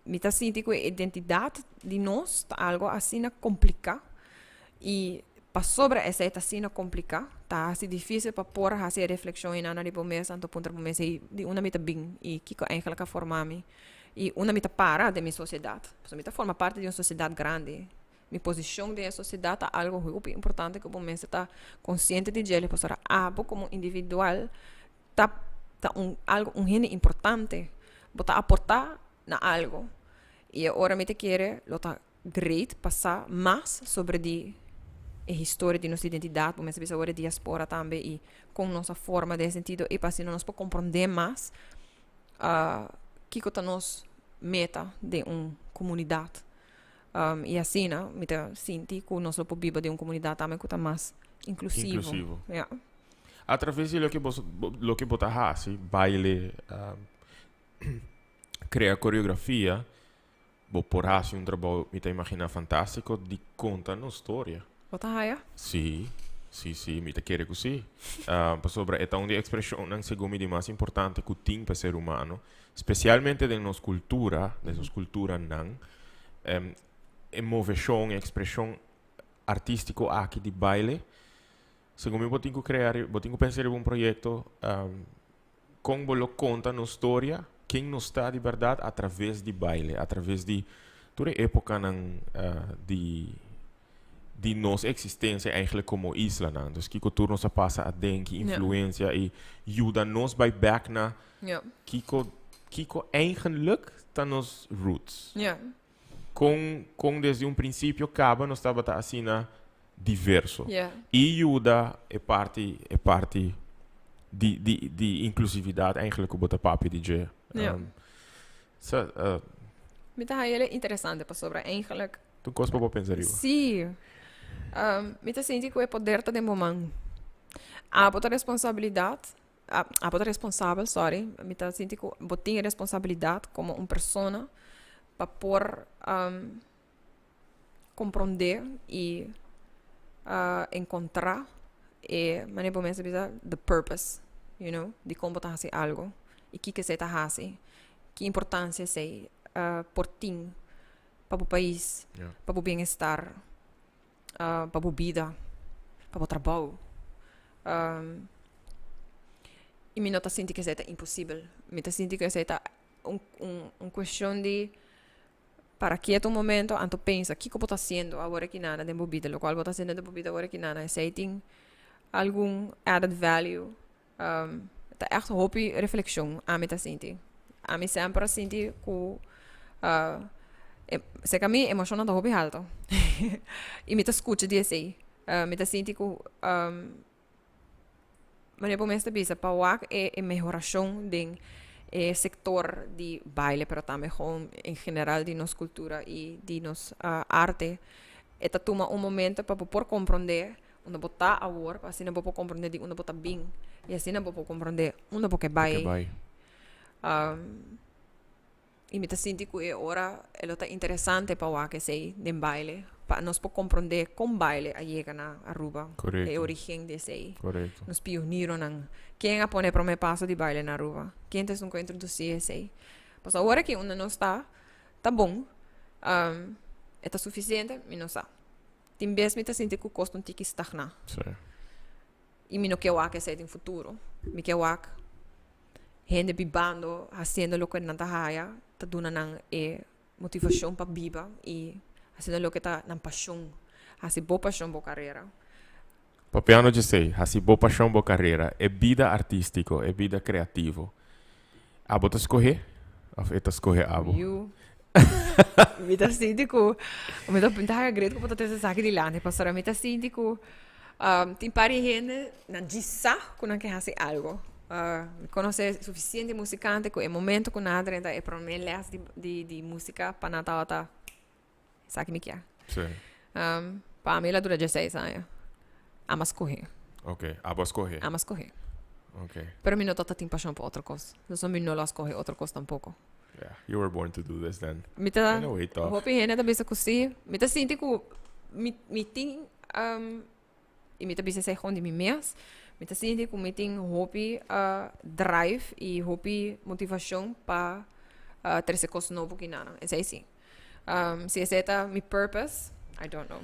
mi ta sinti cu e identidad di nos ta algo asina complica y pasobra esey ta asina complica, ta hasi dificil pa por hasi e reflexion y nana di bo mes, anto puntra bo mes, ey, di unda mi ta bin y kico eigenlijk a forma mi y unda mi ta para den mi sociedad. Pasobra mi ta forma parti di un sociedad grandi. Mi posicion den e sociedad ta algo hopi importante cu bo mester ta consciente di djele, pasobra abo como individual ta un algo, un hende importante. Bo ta aporta na algo. Y ora mi ta kere lo ta great pa sa mas sobre di e historia di nos identidad, bo mester bisa ora diaspora tambe y con nos a forma den sentido y pa asina nos por comprende mas kico ta nos meta den un comunidad. Y asina mi ta sinti cu nos lo por biba den un comunidad tambe cu ta mas inclusivo. Inclusivo. Ja. A traves di loke bo ta hasi, baile, crea coreografia, bo por hasi un trabou, mi ta imagina, fantastico di conta nos historia. Bo ta haya? Sí, sí, sí, mi ta kere ku sí. Pasobra e ta un di e ekspreshonnan segun mi di mas importante ku tin pa e ser humano, spesialmente den nos kultura, den nos kulturanan, e moveshon, e ekspreshon artístiko aki di baile, segun mi bo tin ku krea, bo tin ku pensa riba un proyekto Kon bo lo konta nos storia, ken nos ta di bèrdat atraves di baile, atraves di tur e épokanan di di nos eksistensia eigenlijk komo islanan. Dus kiko tur nos a pasa aden, ki influensia i yuda nos bai bèk na kiko kiko eigenlijk ta nos roots. Kon kon desde un prinsipio kaba nos tabata asina diverso. I yuda e parti e parti di di di inklusividat eigenlijk ku bo ta papia di dje. Sa Mi ta haña interesante pasobra eigenlijk. Ta un kos pa bo pensa riba. Sí. Mi ta sinti ku e poder ta den bo man. Abo ta responsabilidat Abo ta responsabel, sorry. Mi ta sinti ku bo tin e responsabilidat komo un persona pa por komprondé i enkontrá e, manera bo mes a bisa, the purpose, you know, dikon bo ta hasi algu i kiko esei ta hasi, ki importansia esei por tin pa bo pais, pa bo bienestar, pa bo bida, pa bo trabou. I mi no ta sinti ku esei ta imposibel. Mi ta sinti ku esei ta un un un kueshon di para kieto un momento anto pensa kiko bo ta hasiendo awor aki nana den bo bida, lokual bo ta hasiendo den bo bida awor aki nana esei tin algun added value. Ta ègt hopi reflekshon ami ta sinti. Ami semper a sinti ku serka mi emoshonnan ta hopi haltu i mi ta skucha di esei. Mi ta sinti ku manera bo mes ta bisa pa wak e e mehorashon den e sektor di baile pero tambe gewoon en general di nos kultura i di nos arte e ta tuma un momento pa bo por komprondé Unda bo ta awor, pa asina bo por comprende di unda bo ta bin. Y asina bo por comprende unda bo ke bai. Bo ke bai. Y mi ta sinti cu e ora e lo ta interesante pa wak esey den baile. Pa nos por comprende con baile a yega na Aruba. Correcto. E origen di esey. Correcto. Nos pioneronan. Ken a pone e prome paso di baile na Aruba? Ken ta esun cu a introduci esey? Pasobra awor aki unda nos ta, ta bon. E ta suficiente? Mi no sa. Tin bes mi ta sinti ku kos ta un tiki stagná. Sí. I mi no ke wak esei den futuro. Mi ke wak hende bibando, hasiendo loke nan ta haya, ta duna nan e motivashon pa biba i hasiendo loke ta nan pashon. Hasi bo pashon bo karera. Papiando djesei, hasi bo pashon bo karera, e bida artístiko, e bida kreativo. Abo ta skohe of e ta skohe abo? Yu. Mi ta sinti ku mi ta mi ta haga great ku bo ta trese esaki dilanti pasobra mi ta sinti ku tin par di hende nan djis sa ku nan ke hasi algo. Mi konosé sufisiente musikante ku e momento ku nan a drenta e promé lès di di di musika pa nan tabata esaki mi kier. Sí. Pa mi el a dura dieseis aña. Amo a skohe. Ok, abo a skohe. Amo a skohe. Ok. Pero mi no tabata tin pashon pa otro kos. Dus mi no lo a skohe otro kos tampoko. Yeah, you were born to do this then. Mi ta, In a way, toch. hopi hende ta bisa ku si. Mi ta sinti ku mi, mi tin, i mi ta bisa esei gewoon di mi mes, mi ta sinti ku mi tin hopi drive i hopi motivashon pa trese kos nobo kinanan. Esei si. Si esei ta mi purpose, I don't know.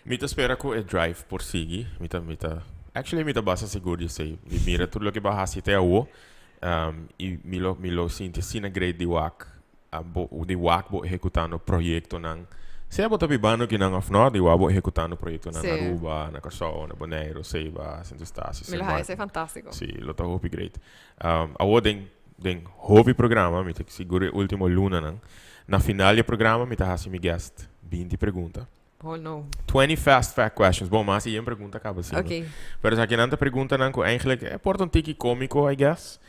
Mi ta spera ku e drive por sigui. Mi ta, mi ta, actually mi ta basta sigur di esei. Mi mira tur loke bo a hasi te awo, i mi lo, mi lo sinti asina great di wak bo, di wak bo ehekutando proyektonan. Sea bo ta bibando akinan òf nò, di wak bo ehekutando proyektonan na Aruba, na Kòrsou, na Boneiru, Seiba, Sint Eustatius, Mi lo haña esei fantástiko. Sí, lo ta hopi great. Awo den Den hopi programa, mi ta sigur e ultimo lunanan, na final di e programa mi ta hasi mi guest 20 pregunta. Oh no. 20 fast fact questions. Bon, mas yen pregunta kaba asina. Ok. Pero esakinan ta preguntanan ku eigenlijk e por ta un tiki komiko, I guess.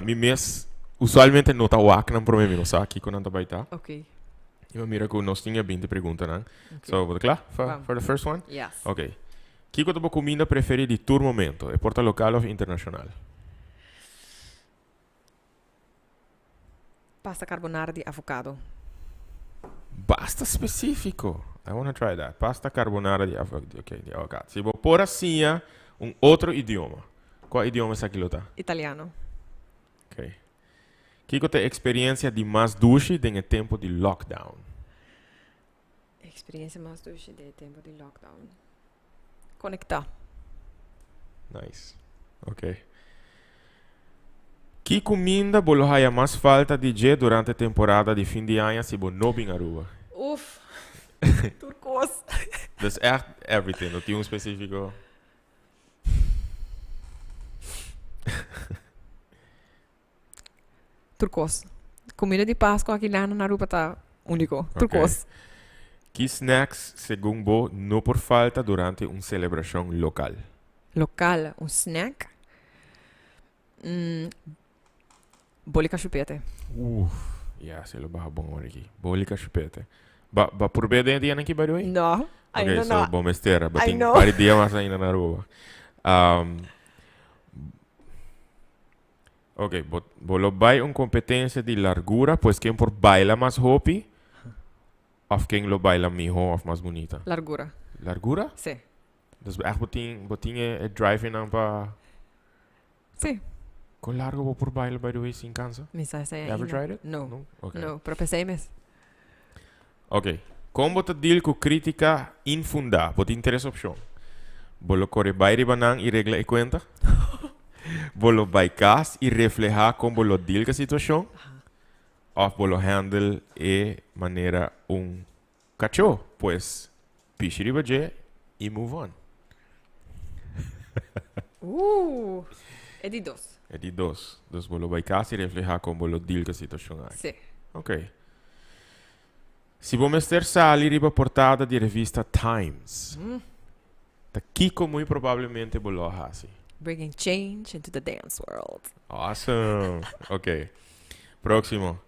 Mi mes usualmente no ta wak nan prome, mi no sa kiko nan ta bai ta. Ok. I mi a mira ku nos tin e 20 preguntanan. Ok. So, bo ta kla for, Bam. for the first one? Yes. Ok. Kiko ta bo kuminda preferi di tur momento? E por ta lokal of internashonal? Pasta carbonara di avocado. Basta specifico. I wanna try that. Pasta carbonara di ok, di avocado. Si bo por a siña un otro idioma, cua idioma esaki lo ta? Italiano. Ok. Kico ta e experiencia di mas dushi den e tempo di lockdown? Experiencia mas dushi den e tempo di lockdown. Conecta. Nice. Ok. Ki cuminda bo lo haya mas falta di dje durante temporada di fin di aña si bo no bin Aruba? Uf. Tur cos. Dus echt everything, no tin un specifico? Tur kos. Comida di Pasco aki lana na Aruba ta unico. Tur kos. Ki snacks segun bo no por falta durante un celebracion local? Local, un snack? Mm, boli cachupete. Uf, ya, se lo baha bon ora aki. Boli cachupete. Ba, ba purbe den e dianan aki by the way? No, ainda Ok, no. so bo mester, bo I tin know. par di dia mas ainda na Aruba. Um, Ok, bo, bo lo bai un competencia di largura, pues ken por baila mas hopi of ken lo baila miho of mas bunita? Largura. Largura? Sí. Dus echt bo tin, bo tin e, e drive nan pa... Sí. Con largo bo por baila by the way sin cansa? Mi sa esei You ever ainda. tried it? No. No? Ok. No, pero pesei mes. Ok. Con bo ta deal cu critica infunda? Bo tin tres opcion. Bo lo core bay riba nan y regla e cuenta. Bo lo bay cas y refleha con bo lo deal cu e situacion. Of bo lo handle e manera un cacho. Pues, pishi riba dje y move on. Ooh, e di dos. E di dos. Dus bo lo bay cas y refleha con bo lo deal cu e situacion aki. Sí. Ok. Si bo mester sali riba portada di revista Times, ta kiko muy probablemente bo lo a hasi? Bringing change into the dance world. Awesome! Ok. Próximo.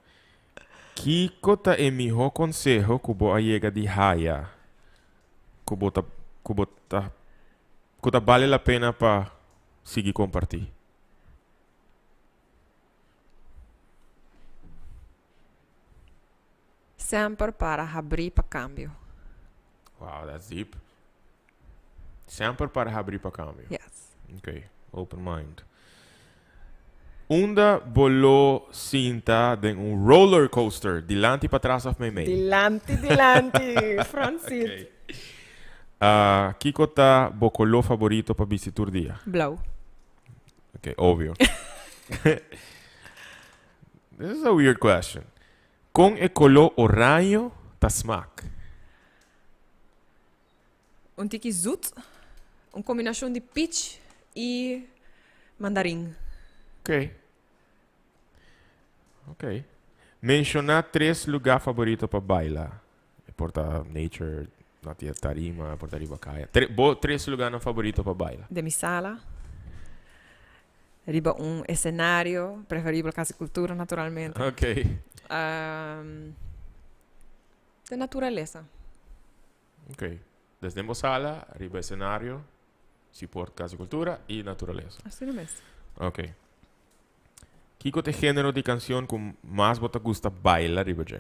Kiko ta e mihó konseho ku bo a yega di haya ku bo ta ku bo ta ku ta bale la pena pa sigui kompartí? Semper para habrí pa kambio. Wow, that's deep. Semper para habrí pa kambio. Yes. Ok, open mind. Unda bo lo sinta den un roller coaster, dilanti, patras of meimei? Dilanti, dilanti, front seat. Okay. Ah, kiko ta bo koló favorito pa bisti tur dia? Blauw. Ok, obvio. This is a weird question. Con e color oraño ta smaak? Un tiki zoet, un combinacion di peach y mandarin. Ok. Ok. Menciona tres lugar favorito pa baila. E por ta nature, na tia tarima, por ta riba kaya. Tre, bo tres lugarnan favorito pa baila. Den mi sala, riba un escenario, preferibel Casa di Cultura naturalmente. Ok. Um, den naturalesa. Ok. Des den bo sala, riba escenario, si por Casa di Cultura y naturalesa. Asina mes. Ok. Kiko ta e genero di cancion cu mas bo ta gusta baila riba dje?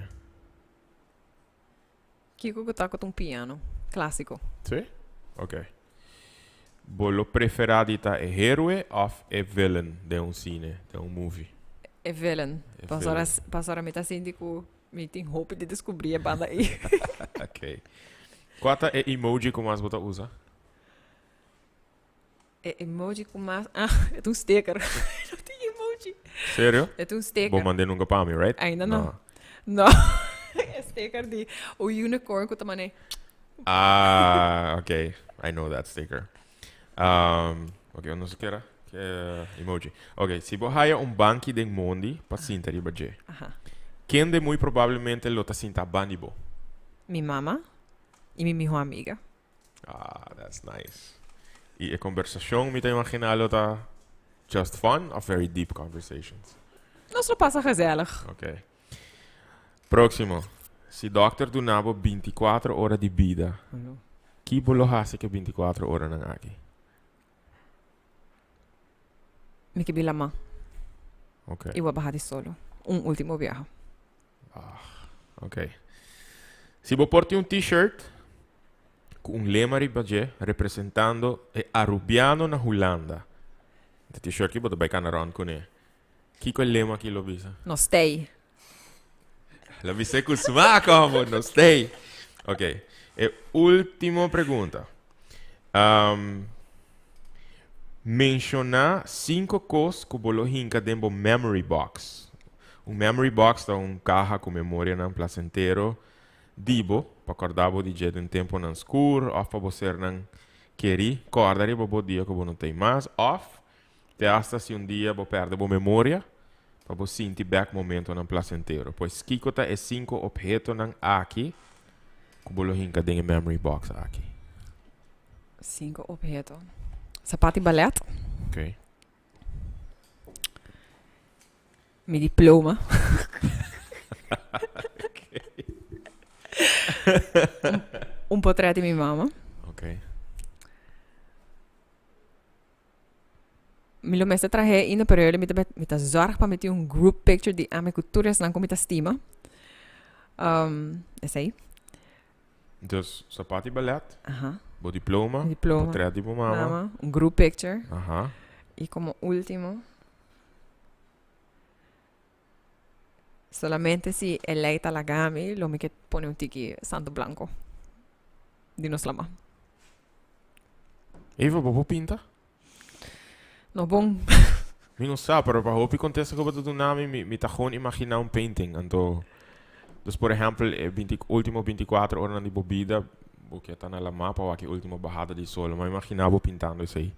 Kiko ku ta ku ta un piano klásiko. Sí? Ok. Bo lo preferá di ta e héroe òf e villain den un sine, den un movie? E villain. E Pasobra, villain. pasobra mi ta sinti ku mi tin hopi di deskubrí e banda ei. Ok. Kua ta e emoji ku mas bo ta usa? E emoji ku mas, ah, e ta un sticker. No tin emoji. Serio? E ta un sticker. Bo mand'é nunca pa mi, right? Ainda no. No. E sticker di un unicorn ku ta man'é. Ah, ok. I know that sticker. Um, ok, no sé kera. Emoji. Ok, si bo haya un banki den mondi pa sinta riba dje. Aha. Kende muy probablemente lo ta sinta bandi bo? Mi mama i mi miho amiga. Ah, that's nice. Y e conversacion mi ta imagina lo ta just fun of very deep conversations? Nos lo pasa gezellig. Ok. Próximo. Si dokter duna bo binticuatro ora di bida, ki bo lo haci cu e binticuatro oranan aki? Mi ke bi lama. Ok. Y bo a baha di solo. Un ultimo biaha. Ah, ok. Si bo por tin un t-shirt, Cu un lema riba dje representando e Arubiano na Hulanda. E t-shirt ki bo ta bay cana rond cune. Kico e lema aki lo bisa? Nos tey. Lo bisa cu smaak hoor, nos tey. Ok, e ultimo pregunta. Um, menciona cinco cos cu bo lo hinca den bo memory box. Un memory box ta un caha cu memorianan placentero di bo, pa corda bo di dje den temponan scur of pa bo sernan keri corda riba bo dia cu bo no tey mas of te hasta si un dia bo perde bo memoria pa bo sinti bek momentonan placentero. Pues kico ta e cinco obhetonan aki cu bo lo hinca den e memory box aki? Cinco obheto. Zapati ballet. Ok. Mi diploma. Un portret di mi mama. Ok. Mi lo mester trahe ainda, pero mi ta mi ta zorg pa mi tin un group picture di ami ku tur esnan ku mi ta stima. Um, esei. Dus zapati ballet, Aha. bo diploma, Mi diploma. portret di bo mama. Mama, un group picture. Aha. Y como último, solamente si e ley ta laga mi, lo mi ke pone un tiki santo blanco di nos lama. Eva, bo por pinta? No bon. Mi no sa, pero pa hopi contesta cu bo ta duna mi, mi, mi ta gewoon imagina un painting. Anto, dus por ehempel, e 20, ultimo 24 oranan di bo bida, bo ke ta na la mapa wak e ultimo bahada di sol. Ma imagina bo pintando esey.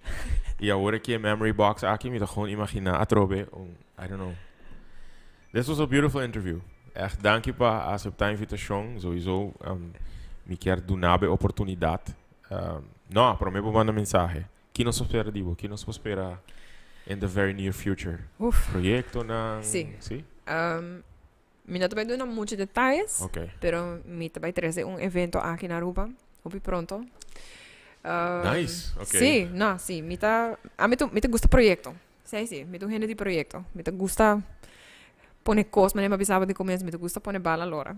Y awor aki e memory box aki, mi ta gewoon imagina atrobe un, I don't know. This was a beautiful interview. Echt, danki pa acepta invitacion. Sowieso, mi kier duna bo e oportunidad. No, prome bo manda mensahe. Ki nos por spera di bo? Ki nos por spera in the very near future? Uf. Proyectonan? Sí. Sí? Mi no ta bay duna mucho detalles. Ok. Pero mi ta bay trece un evento aki na Aruba. Hopi pronto. Nice, ok. Sí, no, sí. Mi ta, a mi ta, mi ta gusta proyecto. Sí, sí, mi ta un hende di proyecto. Mi ta gusta pone cos, manera mi a bisa bo di comienzo, mi ta gusta pone bala lora.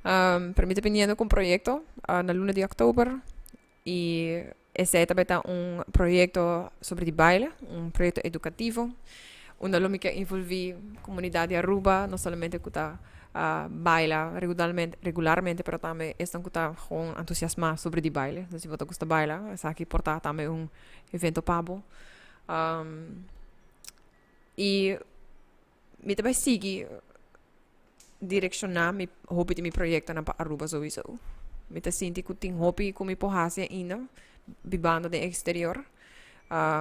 Pero mi ta biniendo cu un proyecto na luna di october y esey ta bay ta un proyecto sobre di baile, un proyecto educativo, unda lo mi ke envolvi comunidad di Aruba, no solamente cu ta baila regularmente, regularmente, pero tambe esnan cu ta gewoon entusiasma sobre di baile. Si bo ta gusta baila, esaki por ta tambe un evento pa bo. Y mi ta bay sigui direcciona mi hopi di mi proyectonan pa Aruba sowieso. Mi ta sinti cu tin hopi cu mi por haci ainda bibando den exterior.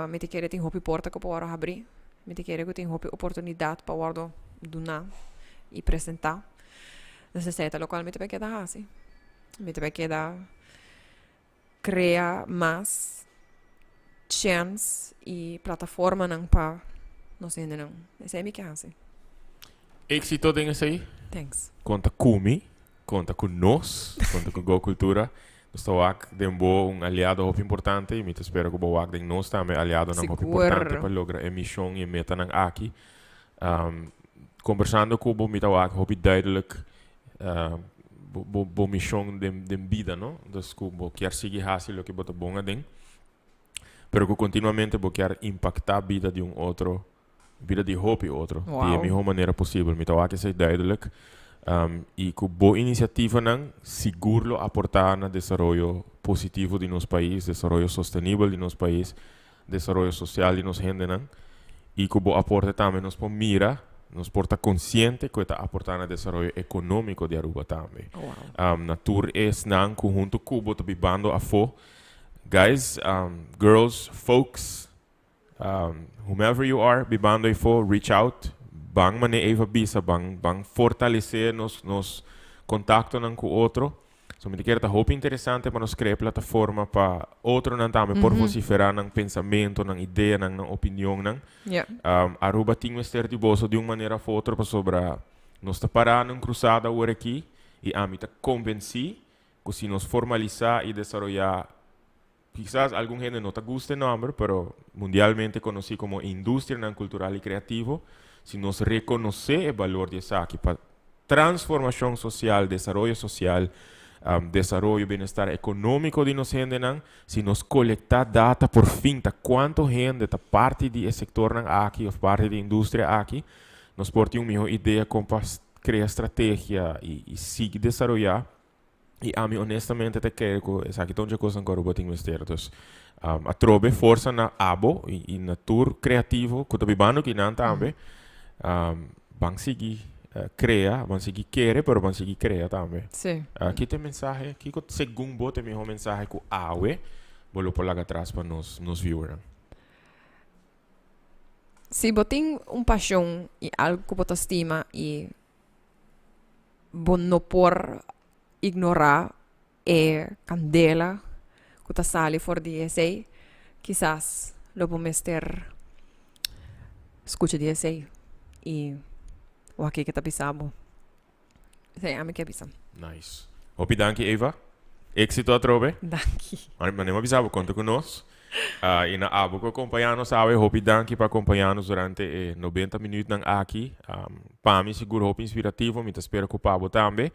Mi ta kere tin hopi porta cu por wordo habri. Mi ta kere cu tin hopi oportunidad pa wordo duna y presenta. Dus esey ta locual mi ta bay keda haci. Mi ta bay keda crea mas chance y plataformanan pa nos hendenan. Esey mi ke haci. Éxito den esey. Thanks. Conta cu mi, conta cu nos, conta cu Go Cultura. Nos ta wak den bo un aliado hopi importante y mi ta spera cu bo wak den nos tambe aliadonan hopi importante pa logra e mision y e metanan aki. Conversando cu bo mi ta wak hopi duidelijk bo, bo, bo mision den, den bida, no? Dus cu bo kier sigui haci loke bo ta bon aden, pero cu continuamente bo kier impacta bida di un otro, bida di hopi otro, di e miho manera posibel. Mi ta wak esey duidelijk. Y cu bo iniciativanan sigur lo aporta na desaroyo positivo di nos pais, desaroyo sostenibel di nos pais, desaroyo social di nos hendenan. Y cu bo aporte tambe nos por mira, nos por ta consciente cu e ta aporta na desaroyo economico di Aruba tambe. Na tur esnan cu hunto cu bo ta bibando afo, guys, girls, folks, whomever you are bibando afo, reach out. Ban mane Eva bisa, ban, ban fortalece nos, nos contactonan cu otro. So mi ta kere ta hopi interesante pa nos crea plataforma pa otronan tambe por vocifera nan pensamento, nan ideanan, nan opinionnan. Aruba tin mester di boso di un manera of otro pasobra nos ta para na un cruzada awor aki y ami ta convenci cu si nos formalisa y desaroya, quizás algun hende no ta gusta e nomber, pero mundialmente conoci como industrianan cultural y creativo, si nos reconoce e balor di esaki pa transformacion social, desaroyo social. Desaroyo, bienestar economico di nos hendenan. Si nos colecta data por fin ta cuanto hende ta parti di e sectornan aki of parti di e industria aki, nos por tin un miho idea con pa crea strategia y sigui desaroya. Y ami honestamente ta kere cu esaki ta un dje cosnan cu Aruba tin mester. Dus atrobe forsa na abo y na tur creativo cu ta bibando kinan tambe. Ban sigui crea, ban sigui kere, pero ban sigui crea tambe. Ki ta e mensahe? Kiko segun bo ta e miho mensahe cu awe bo lo por laga atras pa nos viewernan? Si bo tin un pasion y algo cu bo ta stima y bo no por ignorá e kandela ku ta sali for di esei, kisas lo bo mester skucha di esei i wak kiko ta bisa bo. Esei ami ke bisa. Nice. Hopi danki Eva. Éxito atrobe. Danki. Manera mi a bisa bo konta ku nos. Y na abo cu acompaña nos awe, hopi danki pa acompaña nos durante e 90 minuutnan aki. Pa mi sigur hopi inspirativo, mi ta spera cu pa bo tambe.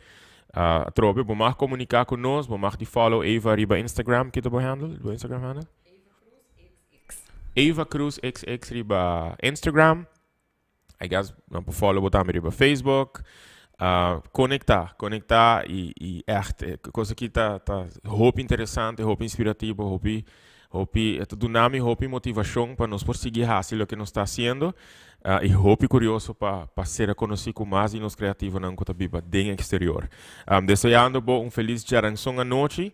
Atrobe, bo mag comunica cu nos, bo mag di follow Eva riba Instagram. Kita bo handle? Bo Instagram handle? Eva Cruz XX riba Instagram. I guess nan por follow bo tambe riba Facebook. Conecta, conecta y, y echt, cosa aki ta, ta hopi interesante, hopi inspirativo, hopi, hopi, e ta duna mi hopi motivacion pa nos por sigui haci loke nos ta haciendo. Y hopi curioso pa, pa ser conoci cu mas di nos creativonan cu ta biba den exterior. Deseando bo un feliz djaranson anochi.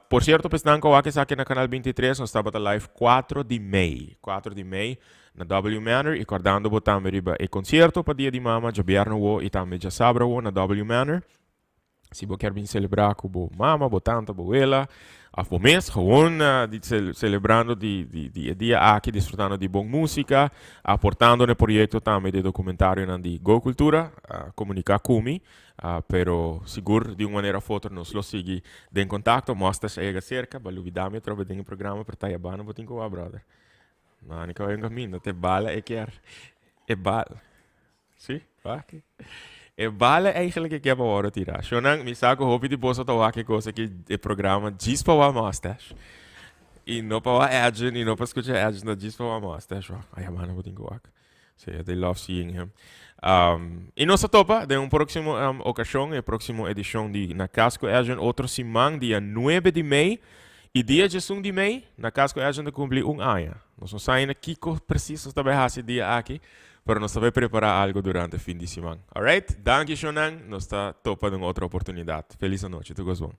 Por cierto pues nan cu a wak esaki na Canal 23 nos tabata live 4 di mei, 4 di mei na W Manor y cordando bo tambe riba e concierto pa Dia di Mama djabièrnè awo y tambe djasabra awo na W Manor. Si bo kier bin celebra cu bo mama, bo tanta, bo wela of bo mes gewoon di celebrando di di di e dia aki disfrutando di bon musica, aportando na e proyecto tambe di e documentarionan di Go Cultura, comunica cu mi. Pero sigur di un manera of otro nos lo sigui den contacto. Mustache a yega cerca, ba lubida mi atrobe den e programa, pero ta yabano bo tin cu wak, brother. No, ni ka bai un caminda, te bala e kier. E bala. Si, wak. E bala eigenlijk e kier pa worde tira. Shownan, mi sa cu hopi di boso ta wak e cos aki, e programa djis pa wak Mustache. Y no pa wak Edjean, y no pa scucha Edjean, no djis pa wak Mustache, wak. A yabano bo tin cu wak. Sí, they love seeing him. Y nos ta topa den un próximo ocasión, e próximo edición di Na Cas cu Edjean, otro siman, dia 9 di mei. Y dia 11 di mei, Na Cas cu Edjean ta cumpli un aña. Nos no sa ainda kico precies nos ta bay haci dia aki, pero nos ta bay prepara algo durante fin di siman. Alright? Danki, Shonan. Nos ta topa den otro oportunidad. Feliz anochi. Tur cos bon.